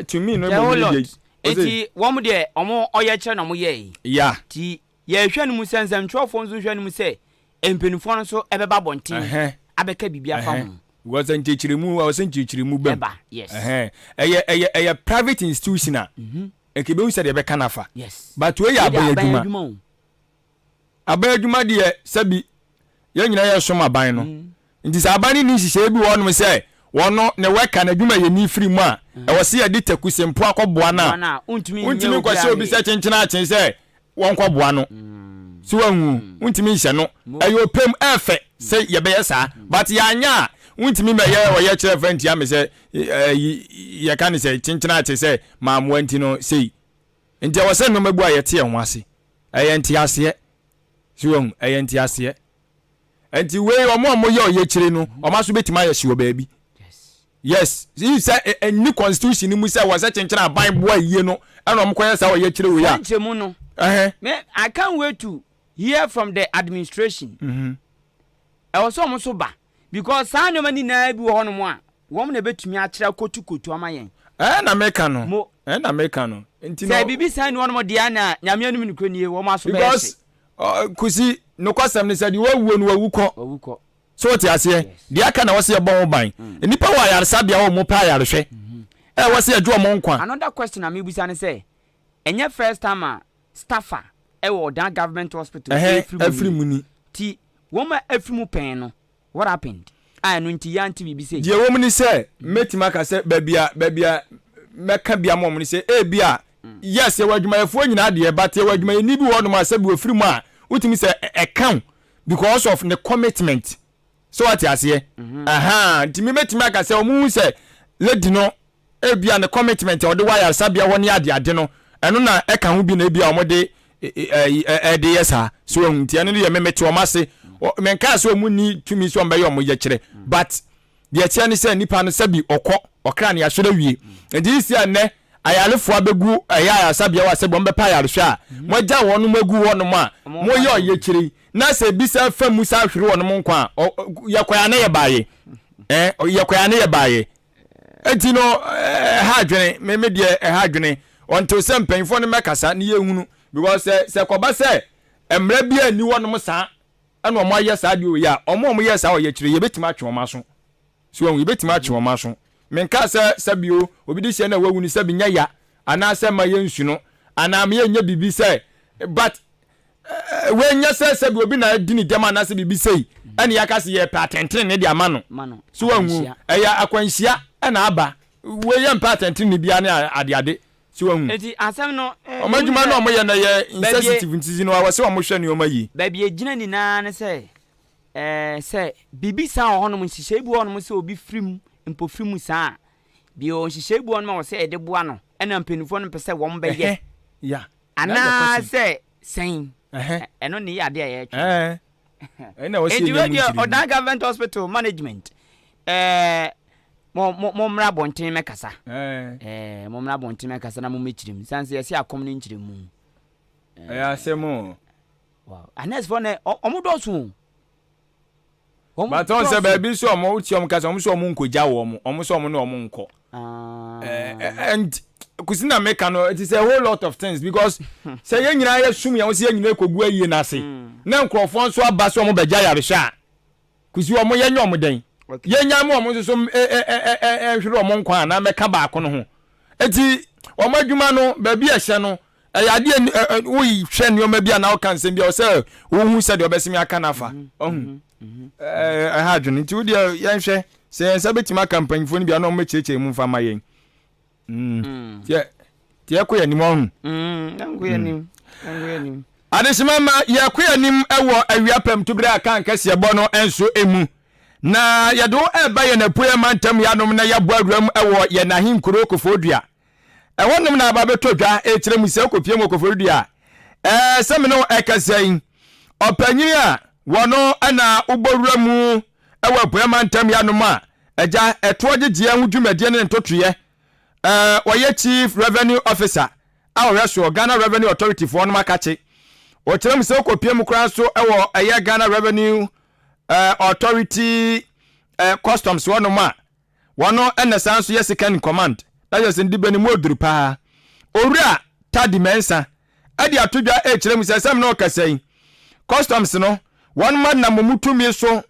to me no mmom ne deɛ. Enti wɔn deɛ wɔn ɔyɛkyerɛ na wɔn yɛɛe. Yeah. Nti yɛhwɛ no mu sɛ nsɛmtwerɛfoɔ nso hwɛ no mu sɛ mpanimfoɔ no nso ɛbɛba abɔnten abɛka biribi afa ho. Because nkyerɛkyerɛmu ɛwɔ sɛ nkyerɛkyerɛmu bɛm. Ɛba yes. Ɛyɛ ɛyɛ ɛyɛ private institution a. Nka ebehu sɛ deɛ ɛbɛka n'afa. Yes. But wei yɛ aban adwuma. Aban adwuma deɛ sɛbi yɛn nyinaa yɛsom aban no nti sɛ aban no nni nhyehyɛeɛ bi wɔ hɔnom sɛ wɔno ne wɛka n'adwumayɛni firi mu a ɛwɔ sɛ yɛde takusempoa kɔboa no a wontumi nkɔhyɛ obi sɛ kyenkyena akyen sɛ wɔnkɔboa no so wahu wontumi nhyɛ no ɛyɛ ɔpɛm ɛfɛ sɛ yɛbɛyɛ saa but yɛanyɛ a wontumi mɛyɛ ɔyɛ kyerɛ fa ntia me sɛ yɛka ne sɛ kyenkyena akye sɛ maamoa nti no sei Nti ɛwɔ sɛ nnoɔma bi a yɛte yɛn ho ase. Ɛyɛ nteaseɛ. So wahu? Ɛyɛ nteaseɛ. Nti wei wɔn a wɔyɛ ɔyɛkyire no, wɔn aso bɛtumi ayɛ hye wɔ baabi. Yes, if sɛ ɛnni constitution no mu sɛ wɔ sɛ kyenkyene aban boa yie no ɛna wɔn kɔyɛ saa ɔyɛ kyerɛ wei a. Saa nkyerɛmu no, me I can't wait to hear from the administration. Ɛwɔ sɛ wɔn nso ba because saa nneɛma no nyinaa bi wɔ hɔnom a wɔn na ɛbɛtumi akyerɛ kotukotu ama yɛn. Ɛɛ na meka no. Mo. Ɛɛ na meka no. Nti no. Sɛ biribi saa ni hɔnom deɛ na Nyame anim nokorɛ nie wɔn aso bɛyɛ hye. Because Kusi, nokwasɛm ne sɛ deɛ wawuo no wawu kɔ. Wawu kɔ. So wote aseɛ? Deɛ aka na ɛwɔ sɛ yɛbɔ ho ban. Nnipa wɔ ayaresabea hɔ a wɔpɛ ayarehwɛ. Ɛwɔ sɛ yɛgye wɔn nkwa. Another question a mebisa ne sɛ, ɛnyɛ first time a staffer ɛwɔ Ɔdan government hospital Ɛhɛn, ɛfiri afiri mu mu ni. ni. Nti wɔn a afiri mu pɛn no, what happened? A ɛno nti yɛante biribi sei. Deɛ ɛwɔ mu ne sɛ, mɛtumi aka sɛ baabi a baabi a mɛka bi ama wɔn ne sɛ, ebia, yes, yɛwɔ adwumayɛfoɔ nyinaa deɛ, but yɛwɔ adwumayɛni bi wɔ hɔnom a sɛbi ɔfiri mu a, wotumi sɛ ɛka wo because of ne commitment. So wate aseɛ? Ahaa, nti me mɛtumi aka sɛ wɔn hu sɛ lady no ebia ne commitment a ɔde wɔ ayaresabea hɔ ne ade ade no, ɛno na ɛka ho bi na ebia wɔn de ɛde yɛ saa. So wɔn nti ɛno deɛ me mete wɔn ase. Menkaa sɛ wɔn nni tumi sɛ wɔn bɛyɛ wɔn yɛkyerɛ, but Deɛ ɛteɛ ne sɛ nipa no sɛbi ɔkɔ, ɔkra no yɛahwɛ no awie. Nti sisi a nnɛ ayarefoɔ abɛgu ɛyɛ ayaresabea hɔ a sɛbi wɔn bɛpɛ ayarehwɛ a, moagya wɔn agu hɔ nom a moyɛ ɔyɛkyerɛ yi, na sɛ ebi san fa mu san hwere wɔn nkwa a, yɛkɔɛ a na yɛbaeɛ. Eh, yɛkɔɛ a na yɛbaeɛ. Nti no, ɛha adwene, me me deɛ ɛha adwene. Until sɛ mpanyinfoɔ no mɛkasa ne yɛhunu, because sɛ sɛ kɔba sɛ mmerɛ bi a nni hɔ nom saa, ɛna wɔn ayɛ saa adeɛ wei a, wɔn a wɔyɛɛ saa ɔyɛkyerɛ yi, yɛbɛtumi atwe wɔn aso. So wahu? Yɛbɛtumi atwe wɔn aso. Menkaa sɛ sɛbi o, obi de hyɛ na wawu no sɛbi nyɛ ya, anaasɛ mma yɛnsu no, anaa ma yɛnyɛ biribi sɛ, but eh, wei nyɛ sɛ sɛbi obi na adi ne dɛm anaasɛ biribi sei, ɛne yɛaka sɛ yɛpɛ atɛntenene de ama no. So wahu? Ɛyɛ akwanhyia ɛna aba. Wei yɛmpɛ atɛntenene biara ne adeade. So wahu? Enti asɛm no. Wɔn adwuma no a wɔyɛ no yɛ insensitive nti no ɛwɔ sɛ wɔhwɛ nneɛma yie. Baabi a egyina nyinaa ne sɛ, ɛɛ, sɛ biribi saa wɔ hɔnom, nhyehyɛe bi wɔ hɔnom sɛ obi firi mu, mpofirim mu saa a, bi wɔ nhyehyɛe bi wɔ hɔnom a wɔ sɛ yɛde boa no, ɛna mpanimfoɔ no mpɛ sɛ wɔbɛyɛ. Ɛhɛ, ya. Anaasɛ sɛn? Ɛhɛ. Ɛno ne yɛ adeɛ a yɛretwe. Ɛɛ. Ɛna ɛwɔ sɛ Enti yɛnya wei mu deɛ nkyerɛmu. Ɔdan Government Hospital Management, ɛɛ, Mo, mo, mommra abɔnten mmɛkasa. Ɛɛ, mommra abɔnten mmɛkasa na mommɛkyerɛ mu. Sane sɛ yɛse akɔm no nkyerɛ mu. Ɛyɛ asɛm o. Wow. Anɛsfoɔ no, ɔmo dɔɔso o. Wɔn But ɔn sɛ dɔɔso. baabi nso ɔmo wotie ɔmo kasa ɔmo sɛ ɔmo nkogya wɔn ɔmo sɛ ɔmo ne ɔmo nkɔ. Ah. Eh, and kusi na meka no it is a whole lot of things because sɛ yɛn nyinaa yɛ sum yɛn ho sɛ yɛn nyinaa ekogu ayie n'ase na nkurɔfoɔ nso aba sɛ ɔmo bɛgya yarehwɛ a Kusi wɔn yɛnyɛ wɔn dɛn? Yɛnyan ma wɔn nso so nhwere wɔn nkwa anaa mmɛka baako no ho. Eti wɔn adwuma no baabi a ɛhyɛ no ɛyɛ adeɛ wohwɛ nneɛma bi anaa woka nsɛm bi a ɔsɛ wohu sɛdeɛ ɔbɛsemi aka no afa. Ɔhu ɛha adwene nti wodeɛ yɛnhwɛ sɛ yɛn nsa bɛtumi aka mpanyinfoɔ no bi a na wɔn bɛkyerɛkyerɛ mu mfa ma yɛn. Tiɛ tiɛ kɔ yɛn anim ɔho. Yɛnkɔ yɛn anim. Yɛnkɔ yɛn anim. Adehyema ma yɛkɔ yɛn anim wɔ awia pɛm tobere a kan kɛseɛ bɔ no nso mu. Na yɛde wo ɛreba yɛn apueɛ mantam yanom na yɛabɔ awuram wɔ yɛn ahenkuro Koforidua. Ɛhɔnom na aba bɛtɔ dwa ɛrekyerɛ mu sɛ wokɔpie mu wɔ Koforidua a, ɛɛ sɛ me ne wo ɛkasa yi, ɔpanyini a wɔno na wobɔ wura mu wɔ apueɛ mantam yanom a Agya, ɛtoɔ gyegyeɛ ho dwumadie ne ne ntotoeɛ, ɛɛ, ɔyɛ Chief Revenue Officer a ɔhwɛ soɔ, Ghana Revenue Authority foɔ nom akakye. Ɔkyerɛ mu sɛ wokɔpie mu koraa nso wɔ ɛyɛ Ghana Revenue ɛɛ, Authority ɛɛ, Customs hɔ nom a, wɔno ɛna san nso yɛ second in command, na kyerɛ sɛ ne dibɛ no mu ɔduru paa. Owura Tadi Mensah de ato dwa rekyerɛ mu sɛ sɛ me ne wo kasa yi, Customs no, wɔn ma nam wɔn tumi so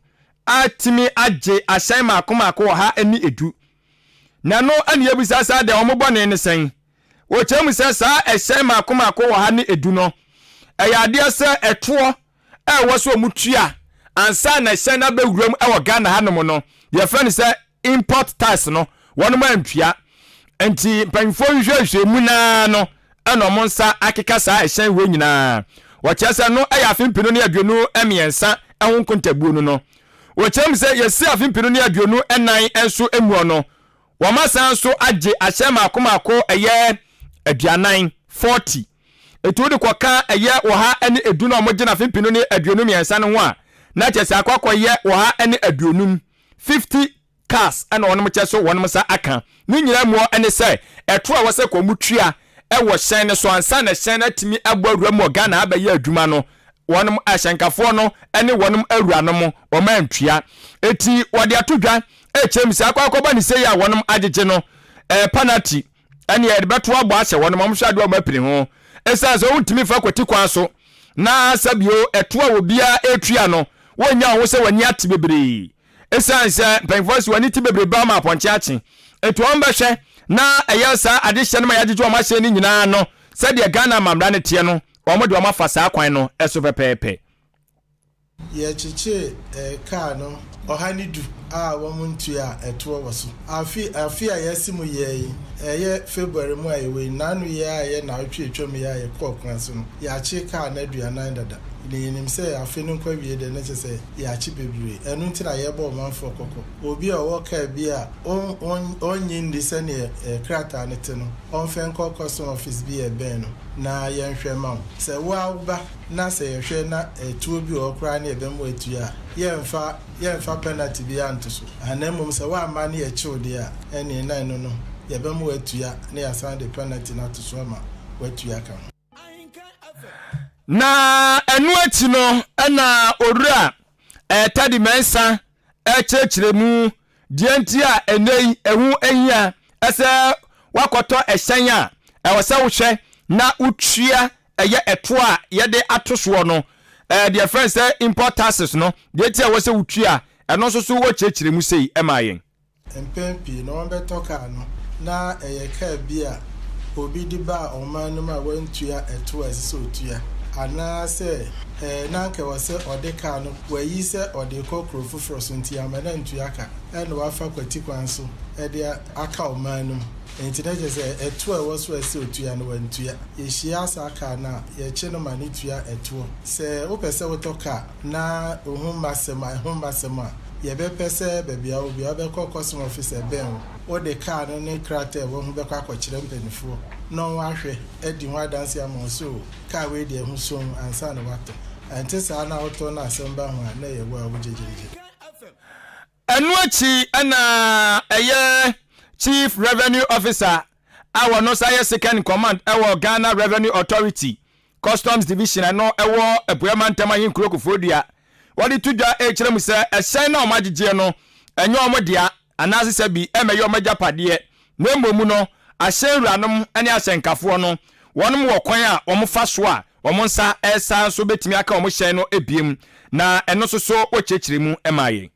atumi agye ahyɛn mmaako mmaako 110. Na ɛno na yɛbisa sɛ adɛn wɔn bɔne ne sɛn? Wɔkyerɛ mu sɛ saa ɛhyɛn mmaako mmaako 110 no, ɛyɛ adeɛ sɛ ɛtoɔ a ɛwɔ sɛ wɔtua ansa na ɛhyɛn no abɛwuram wɔ Ghana hanom no, yɛfrɛ no sɛ import tax no, wɔnom antua. Nti mpanyinfoɔ nhwehwɛhwɛ mu naa no ɛna wɔn nsa akeka saa ɛhyɛn wei nyinaa. Wɔkyerɛ sɛ no ɛyɛ afe 2023 ɛho nkontabuo no no. Wɔkyerɛ mu sɛ yɛsi afe 2024 nso muo no, wɔn asan nso agye ahyɛn mako mako ɛyɛ 40, 40. Eti wode kɔka ɛyɛ 110 no a wɔgye no afe 2023 no ho a, na kyerɛ sɛ akɔ akɔyɛ 150. Cars na wɔnom kyɛ so wɔnom nsa aka. Ne nyinaa muɔ ne sɛ ɛtoɔ a ɛwɔ sɛ wɔn tua wɔ hyɛn no so ansa na hyɛn no atumi abɔ awura mu wɔ Ghana abɛyɛ adwuma no, wɔnom ahyɛnkafoɔ no ne wɔnom awuranom wɔn antua. Eti wɔde ato dwa ɛkyerɛ mu sɛ akɔ akɔba ne sei a wɔnom agyegye no ɛɛ panati ɛne yɛde bɛto abɔ ahyɛ wɔnom wɔn hwɛ adeɛ wɔn apini ho. Ɛsiane sɛ wɔntumi mfa kwati kwan so na sɛbio ɛtoɔ a obiara ɛtua no wɔnnya wɔn ho sɛ wɔn ani ate bebree. Esiane sɛ mpanyimfoɔ si wɔn ani ti bebrebe ama apɔnkye akye nti, wɔn bɛhwɛ na ɛyɛ saa adehyɛ no ma yɛagyegye wɔn ahyɛn no nyinaa no sɛdeɛ Ghana amammra no teɛ no, wɔn de wɔn afa saa kwan no so pɛpɛɛpɛ. Yɛkyekyee kaa no 110 a wɔn ntua ɛtoɔ wɔ so. Afe afe a yɛasi mu yɛɛ yi, ɛyɛ February mu a yɛwɔ yi, nnaano yi ara a ɛyɛ nnawɔtwe a atwam yi a yɛkɔɔ kwan so no, yɛakye kaa no 40 dada. Na yɛnim sɛ afe no nkɔ awiei deɛ na kyerɛ sɛ yɛakye bebree. Ɛno nti na yɛrebɔ ɔmanfoɔ kɔkɔ. Obi a ɔwɔ kaa bi a ɔnnye nni sɛdeɛ krataa no te no, ɔmfa nkɔ custom office bi a ɛbɛn no na yɛnhwɛ mma wo. Sɛ wo ara woba na sɛ yɛhwɛ na tuo bi wɔ hɔ koraa na yɛbɛma woatua a, yɛremfa yɛremfa penalty biara nto so. Na mmom sɛ woamma na yɛkye wo deɛ a, ɛnneɛ na ɛno no yɛbɛma woatua na yɛasan de penalty no ato so ama woatua aka ho. Na ɛno akyi no na Owura Tadi Mensah kyerɛkyerɛ mu deɛ nti a ɛnnɛ yi ɛho hia sɛ woakɔtɔ ɛhyɛn a ɛwɔ sɛ wohwɛ na wotua ɛyɛ ɛtoɔ a yɛde ato soɔ no, deɛ ɛfrɛ no sɛ import taxes no, deɛ nti a ɛwɔ sɛ wotua ɛno nso so wɔkyerɛkyerɛ mu sei maa yɛn. Mpɛn pii no, wɔbɛtɔ kar no, na ɛyɛ kar bi a obi de baa ɔman no mu a wantua ɛtow a ɛsɛ sɛ otua, anaasɛ na anka ɛwɔ sɛ ɔde kar no, wayi sɛ ɔde rekɔ kurow foforo so nti amma no antua ka, ɛnna wafa kwati kwan so de aka ɔman no mu. Enti na kyerɛ sɛ ɛtow a ɛwɔ so a ɛsɛ sɛ otua no, wantua. Yehyia saa kar no a, yɛkye no ma no tua ɛtoɔ. Sɛ wopɛ sɛ wotɔ kar na wo ho mma asɛm a, ɛho mma asɛm a, Yɛbɛpɛ sɛ baabi a wowɔ biara wobɛkɔ custom office a ɛbɛn wo. Wode kaa no ne krataa a ɛwɔ ho bɛkɔ akɔkyerɛ mpanimfoɔ na wɔahwɛ adi ho adanseɛ ama wo sɛ o, kaa wei deɛ ɛho sɔ mu ansa na woatɔ. Ɛnte saa na wotɔ na asɛm ba ho a, na ɛyɛ wo a wogyegyeregye. Ɛno akyi na ɛyɛ Chief Revenue Officer a ɔno nso ayɛ Second in Command wɔ Ghana Revenue Authority Customs Division a ɛno ɛwɔ Apueɛ Mantam Ahenkuro Koforidua. Wɔde to dwa rekyerɛ mu sɛ ɛhyɛn no a wɔagyegyeɛ no ɛnyɛ wɔn dea anaase sɛ bi ɛmmɛyɛ wɔn agyapadeɛ na mmom no ahyɛn wuranom ne ahyɛnkafoɔ no wɔnom wɔ kwan a wɔfa so a wɔn nsa san nso bɛtumi aka wɔn hyɛn no biom na ɛno nso so wɔkyerɛkyerɛ mu maa yɛn.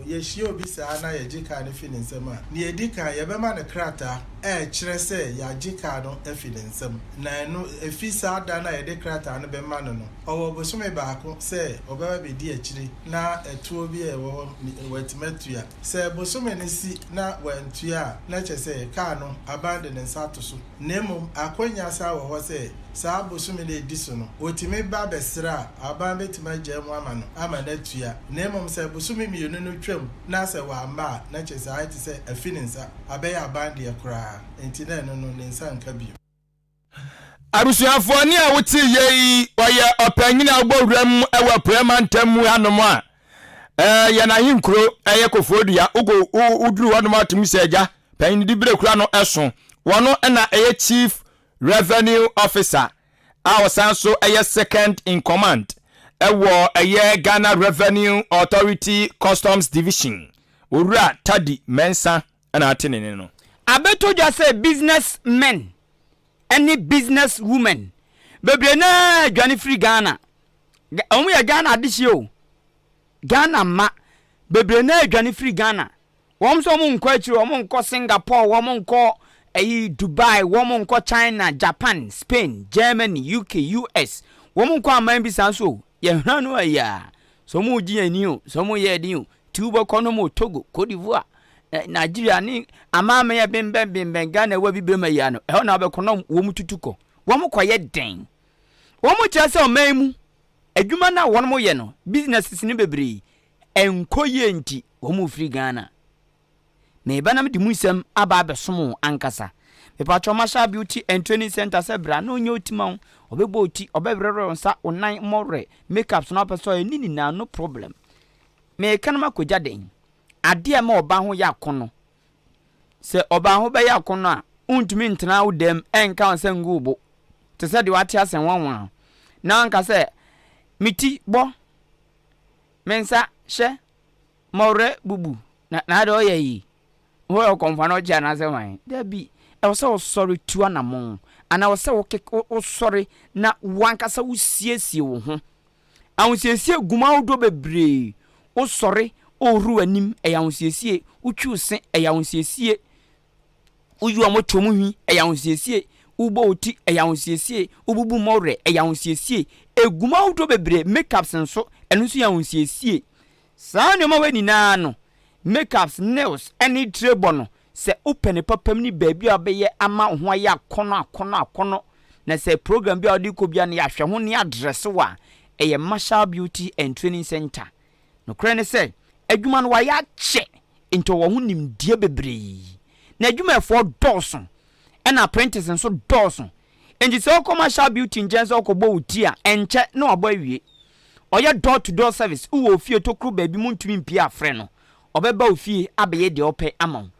Yehyia obi saa na yɛgye kar no fi ne nsam a, nea edi kan, yɛbɛma no krataa a ɛkyerɛ sɛ yɛagye kar no afi ne nsam. Na ɛno, efi saa da no a yɛde krataa no bɛma no no, ɔwɔ bosome baako sɛ ɔbɛba abedi akyiri na ɛtoɔ bi a ɛwɔ hɔ no, watumi atua. Sɛ bosome no si na wantua a, na kyerɛ sɛ kar no, aban de ne nsa ato so. Na mmom, akwannya san wɔ hɔ sɛ saa bosome no a edi so no, otumi ba bɛsrɛ a, aban betumi agyaa mu ama no ama no atua. Na mmom sɛ bosome mmienu no twam na sɛ wamma a, na kyerɛ sɛ ayɛ te sɛ afi ne nsa abɛyɛ aban deɛ koraa, enti na ɛno no, ne nsa nka bio. Abusuafoɔ, nea wote yei yi, ɔyɛ ɔpanyin a ɔbɔ wuram wɔ Apueɛ Mantam mu hanom a yɛn ahenkuro yɛ Kofoɔdua. Wokɔ woduru hɔnom a tumi sɛ agya panyin de bere kura no so. Wɔno na ɛyɛ Chief Revenue Officer a ɔsan so yɛ Second in Command wɔ ɛyɛ Ghana Revenue Authority Customs Division, Owura Tadi Mensah na ate ne nne no. Abɛtɔ dwa sɛ business men ne business women bebree no ara dwane firi Ghana. Wɔn yɛ Ghana adehyeɛ o. Ghana mma bebree no ara dwane firi Ghana. Wɔn nso wɔn nkɔ akyiri, wɔn nkɔ Singapore, wɔn nkɔ ɛyi Dubai, wɔn nkɔ China, Japan, Spain, Germany, UK, US. Wɔn nkɔ aman bi saa nso o. Yɛhra no ayi a, sɛ wɔn regye yɛn ani o, sɛ wɔn yɛ ɛden o, ti wobɛkɔ no mo Togo, Cote d'Ivoire, Nigeria ne amanaman a ɛbɛnbɛn bɛnbɛn Ghana ɛwɔ abibirem ayi ano, ɛhɔ na wobɛkɔ na wɔn tutu kɔ. Wɔn kɔyɛ dɛn? Wɔn kyerɛ sɛ ɔman mu adwuma no a wɔn yɛ no, businesses no bebree, ɛnkɔ yie nti wɔn refiri Ghana. Meba na mede mu nsɛm aba abɛsom wo ankasa. Mepakyɛw Marshall Beauty and Training Center sɛ bra na ɔnyɛ wo ti ma wo. Ɔbɛbɔ wo ti, ɔbɛwerɛwerɛ wo nsa, wo nan, mmɔwerɛ, makeups na wopɛ sɛ ɔyɛ ne nyinaa no problem. Meka no makɔgya dɛn? Adeɛ a ɛma ɔbaa ho yɛ akɔnnɔ. Sɛ ɔbaa ho bɛyɛ akɔnnɔ a, wontumi ntena wo dam nka wo nsa ngu wo bo te sɛ deɛ wate asɛm nwanwa na wanka sɛ, Me ti bɔ, me nsa hyɛ, m'ɔwerɛ bubu, na na adeɛ ɔyɛ yi, woyɛ ɔkɔmfoɔ anaa ɔgye anaasɛ hwan? Dabi, ɛwɔ sɛ wosɔre tu anammɔn anaa ɛwɔ sɛ wosɔre na w'ankasa wosiesie wo ho. Ahosiesie gu mu ahodoɔ bebree. Wosɔre, wohohoro w'anim, ɛyɛ ahosiesie. Wotwi wo se, ɛyɛ ahosiesie. Woyi wɔn motoɔ mu hwi, ɛyɛ ahosiesie. Wobɔ wo ti, ɛyɛ ahosiesie. Wobubu mmɔwerɛ, ɛyɛ ahosiesie. Ɛgu mu ahodoɔ bebree. Makeups nso, ɛno nso yɛ ahosiesie. Saa nneɛma wei nyinaa no, makeups, nails, ne tire bɔ no, sɛ wopɛ ne papam ne baabi a wobɛyɛ ama wo ho ayɛ akɔnnɔ akɔnnɔ akɔnnɔ, na sɛ program bi a wode kɔ biara no yɛahwɛ ho ne adrɛse wo a, ɛyɛ Marshall Beauty and Training Centre. Nokorɛ ne sɛ, adwuma no wayɛ akyɛ, nti ɔwɔ ho nimdeɛ bebree. N'adwumayɛfoɔ dɔɔso, ɛna apprentice nso dɔɔso. Enti sɛ wokɔ Marshall Beauty nkyɛn sɛ wokɔbɔ wo ti a, ɛnkyɛ na wabɔ awie. Ɔyɛ door to door service, wowɔ ofie tokuro baabi montumi mpue a, frɛ no. Ɔbɛba wo fie abɛyɛ deɛ ɔpɛ ama wo.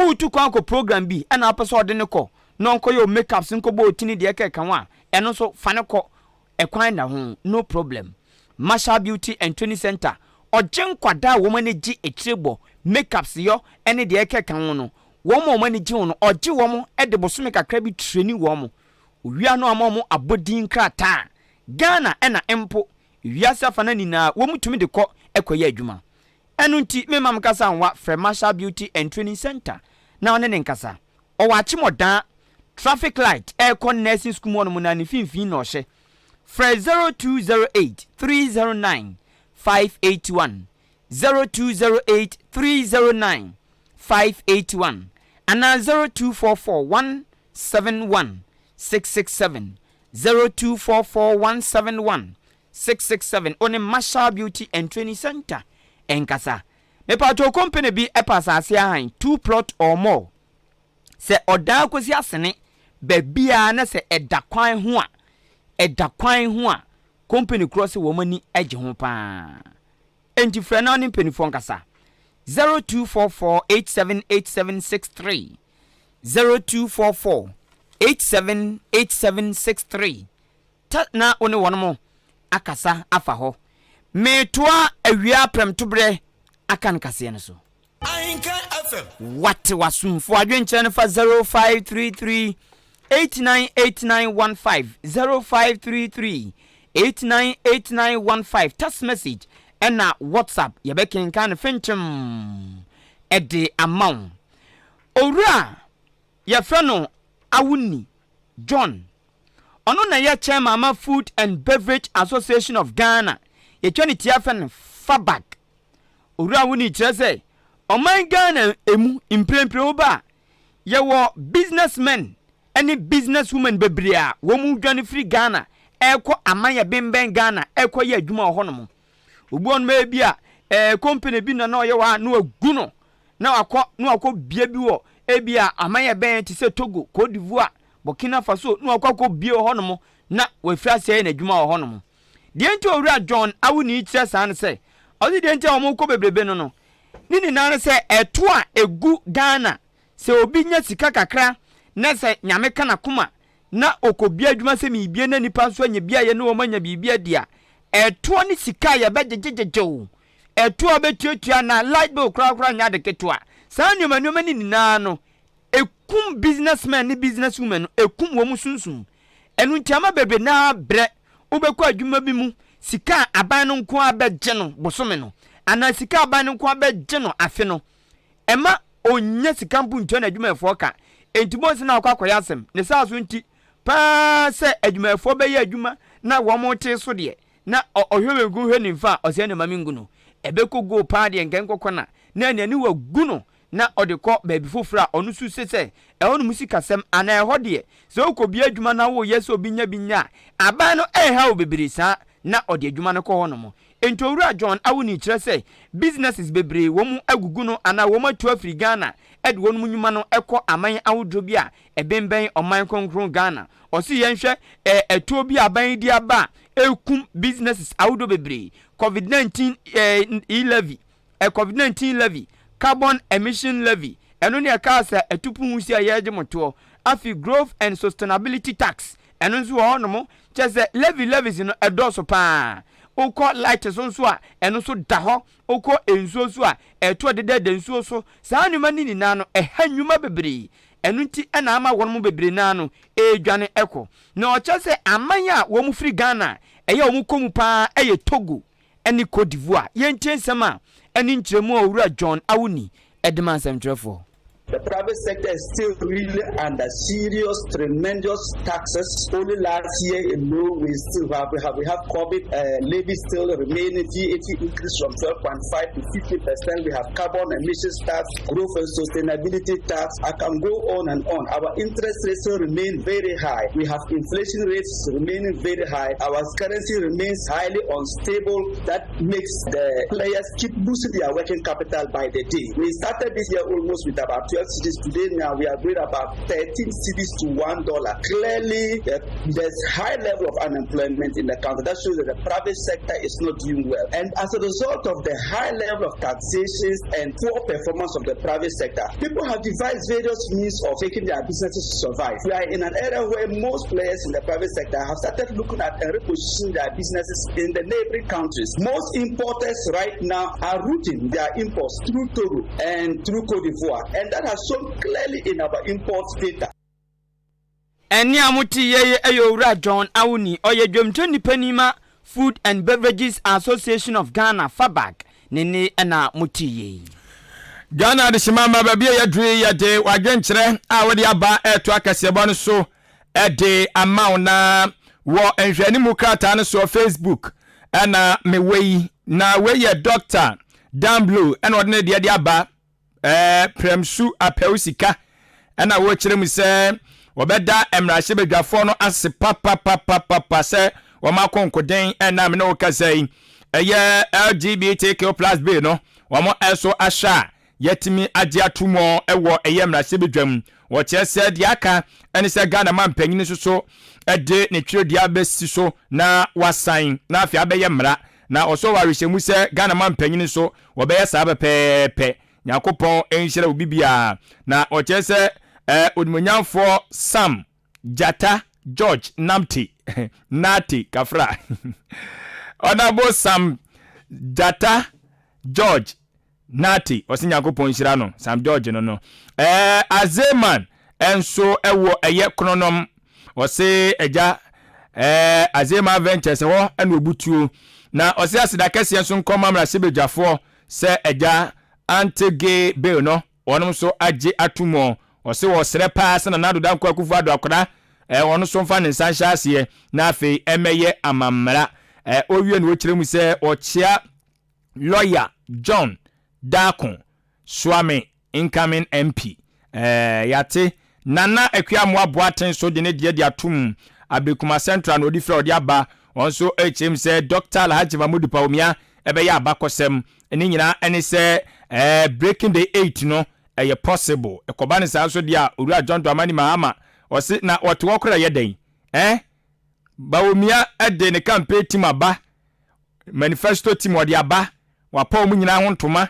Woretu kwan akɔ program bi na wopɛ sɛ ɔde no kɔ na ɔnkɔyɛ wo makeups nkɔbɔ wo ti ne deɛ ɛkeka ho a, ɛno nso fa no kɔ. Ɛkwan da ho, no problem. Marshall Beauty and Training Centre, ɔgye nkwadaa a wɔn ani gye etire bɔ, makeups yɔ ne deɛ ɛkeka ho no. Wɔn a wɔn ani gye ho no, ɔgye wɔn de bosome kakra bi treni wɔn. Owia no ama wɔn abɔdin nkrataa. Ghana na mpo wiase afanan nyinaa wɔtumi de kɔ kɔyɛ adwuma. Ɛno nti memma me kasa nwa, frɛ Marshall Beauty and Training Centre na ɔne ne nkasa. Ɔwɔ Akyemɔdaa traffic light ɛrekɔ nursing school mu hɔnom no ara ne mfimfini na ɔhyɛ. Frɛ 0208 309 581, 0208 309 581 anaa 0244 171 667, 0244 171 667 wo ne Marshall Beauty and Training Center nkasa. Mepatwoo company bi pɛ asase ahan, two plot or more. Sɛ ɔdaa kosi asene baabiara na sɛ ɛda kwan ho a, ɛda kwan ho a, company korɔ sɛ wɔn ani gye ho paa. Enti frɛ na wo ne mpanimfoɔ nkasa. 0244 878763 0244 878763 Ta na wo ne wɔnom akasa afa hɔ. Metoa awia prɛmtoberɛ aka no kaseɛ no so. Ahenkan FM. Wate w'asomfoɔ adwenkyerɛ no fa 0533 898915 0533 898915 text message ɛna WhatsApp yɛbɛkenkan no fenkyem ɛde ama wo. Owura yɛfrɛ no Awuni John Ɔno na ɛyɛ Chairman ma Food and Beverage Association of Ghana, yɛtwa ne tia frɛ no FABAG. Owura Awuni kyerɛ sɛ ɔman Ghana emu mprempren woba a, yɛwɔ businessmen ne businesswomen bebree a wɔn dwane firi Ghana ɛrekɔ aman a ɛbembɛn Ghana ɛrekɔyɛ adwuma wɔ hɔnom. Obi wɔ hɔnom ebi a ɛɛ company bi na na ɔyɛ wɔ a na wagu no na wakɔ na wakɔ bea bi wɔ ebi a aman a ɛbɛn te sɛ Togo, Cote d'Ivoire, Burkina Faso na wakɔ akɔ bie wɔ hɔnom na wafiri ase ayɛ n'adwuma wɔ hɔnom. Deɛ nti Owura John Awuni kyerɛ saa ne sɛ, ɔse deɛ nti a wɔkɔ bebrebe no no, ne nyinaa ne sɛ ɛto a ɛgu Ghana, sɛ obi nya sika kakra na sɛ Nyame ka n'akoma na ɔkɔbie adwuma sɛ merebie na nnipa nso anya bi ayɛ na wɔn anya biribi adi a, ɛtoɔ ne sika a yɛbɛgyegyegyegye wo, ɛtoɔ a wobɛtuatua na light bill korakora nyɛ ade ketewa. Saa nneɛma nneɛma no nyinaa no, ɛkum businessmen ne businesswomen no, ɛkum wɔn sunsum. Ɛno nti ama bebree no ara brɛ. Wobɛkɔ adwuma bi mu, sika a aban no nko ara bɛgye no bosome no, anaa sika a aban no nko ara bɛgye no afe no, ɛma ɔnnya sika mpo ntua n'adwumayɛfoɔ ka. Enti bohu sɛ na wakɔ akɔyɛ asɛm. Ne saa so nti paa sɛ adwumayɛfoɔ bɛyɛ adwuma na wɔte so deɛ, na ɔhwɛ benkum hwɛ nimfa a, ɔsɛ ɛne ma mengu no. Ɛbɛkɔ goal paa deɛ nka ɛnkɔkɔ na na ɛne wagu no na ɔde kɔ baabi foforɔ a ɔno nso se sɛ ɛhɔnom sikasɛm anaa ɛhɔ deɛ sɛ wokɔbie adwuma na woyɛ sɛ obi nya bi nyɛ a, aban no ɛnha wo bebree saa na ɔde adwuma no kɔ hɔnom. Enti Owura John Awuni kyerɛ sɛ businesses bebree wɔn agugu no anaa wɔn atu afiri Ghana de wɔn nnwuma no kɔ aman ahodoɔ bi a ɛbenbɛn ɔman kronkron Ghana. Ɔse yɛnhwɛ ɛtoɔ bi a aban yi de aba a ɛrekum businesses ahodoɔ bebree, Covid 19 e-levy, Covid 19 levy, Carbon Emission Levy, ɛno ne ɛkaa sɛ atupu nwusie a yɛregye mo toɔ. Afei Growth and Sustainability Tax, ɛno nso wɔ hɔnom. Kyerɛ sɛ levy levies no ɛdɔɔso pa ara. Wokɔ light so nso a, ɛno nso da hɔ. Wokɔ nsuo so a, ɛto a ɛdedada nsuo so. Saa nneɛma no nyinaa no, ɛha nnwuma bebree. Ɛno nti na ama wɔn mu bebree no ara no redwane kɔ. Na ɔkyerɛ sɛ aman a wɔn firi Ghana a ɛyɛ wɔn kɔ mu pa ara yɛ Togo ne Cote d'Ivoire. Yɛntie nsɛm a ɛne nkyerɛmu a Owura John Awuni de maa nsɛmtwerɛfoɔ. The private sector is still really under serious, tremendous taxes. Only last year alone, we still have, we have, we have COVID uh, levy still remaining, VAT increase from 12.5 to 50 percent. We have carbon emissions tax, growth and sustainability tax. I can go on and on. Our interest rates still remain very high. We have inflation rates remaining very high. Our currency remains highly unstable. That makes the players keep losing their working capital by the day. We started this year almost with about 12 cedis. Today now we are going about 13 cedis to $1. Clearly, there's high level of unemployment in the country. That shows that the private sector is not doing well. And as a result of the high level of taxations and poor performance of the private sector, people have devised various means of making their businesses survive. We are in an era where most players in the private sector have started looking at and repositioning their businesses in the neighboring countries. Most importers right now are routing their imports through Togo and through Cote d'Ivoire, and that has shown clearly in our import data. Ɛnne a mote yɛ yi yɛ Owura John Awuni, ɔyɛ dwamtoni panin ma Food and Beverages Association of Ghana, FABAG, ne nne na mote yɛ yi. Ghana adehyema mma baabi a yɛaduru yi yɛde w'adwenkyerɛ a wode aba ɛreto akɛseɛbɔ no so de ama wo na wɔ nhwɛanimu krataa no soɔ Facebook ɛna mewɔ yi na wei yɛ Dr. Dan Blue ɛna ɔde ne deɛ de aba ɛɛ prɛmsu apɛw sika ɛna wɔkyerɛ mu sɛ wɔbɛda mmarahyɛbadwafoɔ no ase papapapapa sɛ wɔn akonkoden ɛna me ne wo kasa yi ɛyɛ LGBTQ plus bill no wɔn ɛso ahyɛ a yɛatumi agye ato mu wɔ ɛyɛ mmarahyɛbadwam. Wɔkyerɛ sɛ deɛ aka ne sɛ Ghana manpanyin nso so de ne twerɛdua bɛsi so na wasan na afei abɛyɛ mmara. Na ɔsɔ wɔ awehyɛmu sɛ Ghana manpanyin nso wɔbɛyɛ saa pɛpɛɛpɛ. Nyankopɔn nhyira obi biara. Na ɔkyerɛ sɛ eh, Onimuonyamfoɔ Sam Gyata George Namte Nartey Kafra Honourable Sam Gyata George Nartey, ɔse Nyankopɔn nhyira no, Sam George no no. Ɛɛ Azeman nso ɛwɔ ɛyɛ Kronom, ɔse agya ɛɛ Azeman Ventures ɛhɔ ɛna obutuo. Na ɔse aseda kɛseɛ nso nkɔ ma mmarahyɛbadwafoɔ sɛ agya anti-gay bill no wɔnom nso agye ato mu. Ɔse wɔsrɛ paa sɛ Nana Addo Dankwa Akufo Addo akwadaa ɛɛ ɔno nso mfa ne nsa nhyɛ aseɛ na afei ɛmɛyɛ amammara. Ɛɛ owie no ɔkyerɛ mu sɛ ɔkyea Lawyer John Darko Suame incoming MP eh, yɛate. Nana Akua Amoah Boateng nso de ne deɛ de atom. Ablekuma Central na ɔdi firi a ɔde aba. Ɔno nso rekyerɛ mu sɛ Dɔkta Alhaji Mahmood Bawumia ɛbɛyɛ abakɔsɛm. Ne nyinaa ɛne sɛ eh, breaking the eight no ɛyɛ possible. Ɛkɔba no saa nso deɛ a, Owura John Dramani Mahama ɔse na ɔte hɔ koraa ɛyɛ dɛn? Eh? Bawumia de ne campaign team aba. Manifesto team ɔde aba, wapa wɔn nyinaa ho ntoma.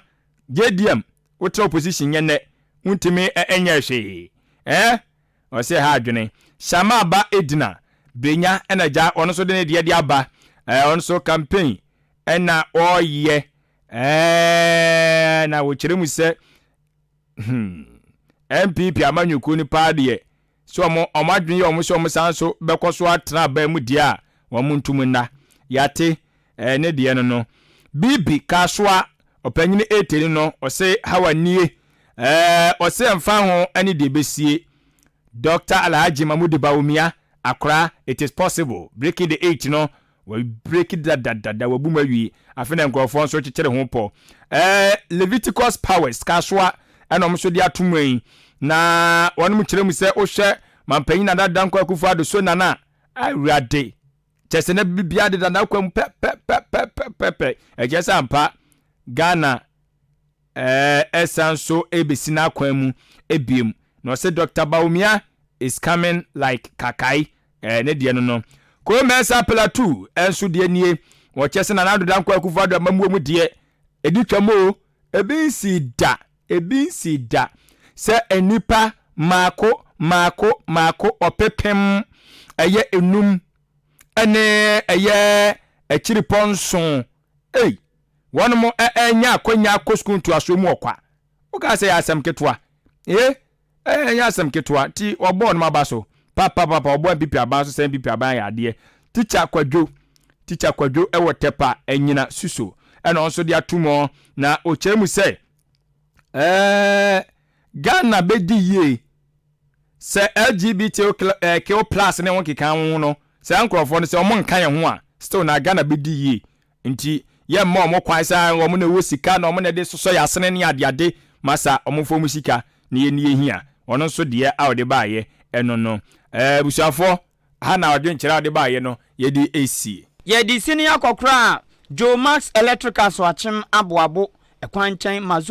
JDM, wotra opposition nyɛ nnɛ, wontumi nyɛɛ hwee. Eh? Ɔsɛ ɛha adwene. Shama ba Edna, Brenya ɛna gya, ɔno nso de ne deɛ de aba. Eh, ɔno nso campaign ɛna ɔyɛ. Eh, na wɔkyerɛ mu sɛ, hmm, NPP amanyɔkuo no paa deɛ, Sɛ wɔn wɔn adwene yɛ wɔn sɛ wɔn san so bɛkɔ so atena aban mu deɛ a, wɔn ntum nna. Yɛate, ɛɛ, ne deɛ no no. Bibi Kasoa, ɔpanyini Ete no no, ɔse Hawa nie. Ɛɛ, ɔse ɛmfa ho ne deɛ ɛbɛsie. Doctor Alhaji Mahmudu Bawumia, Accra, it is possible. Breaking the eight no, Wɔabreki dadadada, wɔabu mu awie. Afei na nkurɔfoɔ nso rekyekyere ho pɔ. Ɛɛ Leviticus Powers, Kasoa, ɛna wɔn nso de ato mu yi. Na wɔn kyerɛ mu sɛ wohwɛ Mampanyin Nana Dankwa Akufo-Addo so Nana a, Awurade, kyerɛ sɛ na biribiara deda n'akwan mu pɛpɛpɛpɛpɛpɛ. Ɛkyerɛ sɛ ampa Ghana ɛsan so rebɛsi n'akwan mu biom. Na ɔse Doctor Bawumia is coming like kakai. Ɛɛ ne deɛ no no. Koo Mensah Plateau nso deɛ nie. Wɔkyɛ sɛ Nana Addo Dankwa Akufo Addo amammuo mu deɛ, ɛdi twam o, ebi nsii da. Ebi nsii da sɛ nnipa mmaako mmaako mmaako ɔpepem ɛyɛ enum ne ɛyɛ akyiripɔ nson ei wɔnom anya akwanya akɔ sukuu ntoasoɔ mu ɔkwa. Wokaa sɛ ɛyɛ asɛm ketewa. Ee, ɛnyɛ asɛm ketewa. Nti wɔbɔɔ nom aba so papapapa, wɔbɔɔ NPP aban so sɛ NPP aban ayɛ adeɛ. Tikya Kwadwo, Tikya Kwadwo wɔ Tɛpa Anyina Suso ɛna ɔno nso de ato mu na ɔkyerɛ mu sɛ ɛɛ Ghana bɛdi yie sɛ LGBTQ plus ne ho keka ho no, saa nkurɔfoɔ no sɛ wɔn nka yɛn ho a, still na Ghana bɛdi yie. Nti yɛmma wɔn kwan sɛ wɔn na ɛwɔ sika na wɔn na ɛde sosɔ yɛn asene ne adeade masa wɔn mfa wɔn sika na yɛn ni yɛhia. Ɔno nso deɛ a ɔde baayɛ ɛno no. Ɛɛ abusuafoɔ, ha na adwenkyerɛ a ɔde baayɛ no yɛde esie. Yɛde sini akɔkora a Joe Max Electrical Soakyem aboabo ɛkwan nkyɛn Mazoa.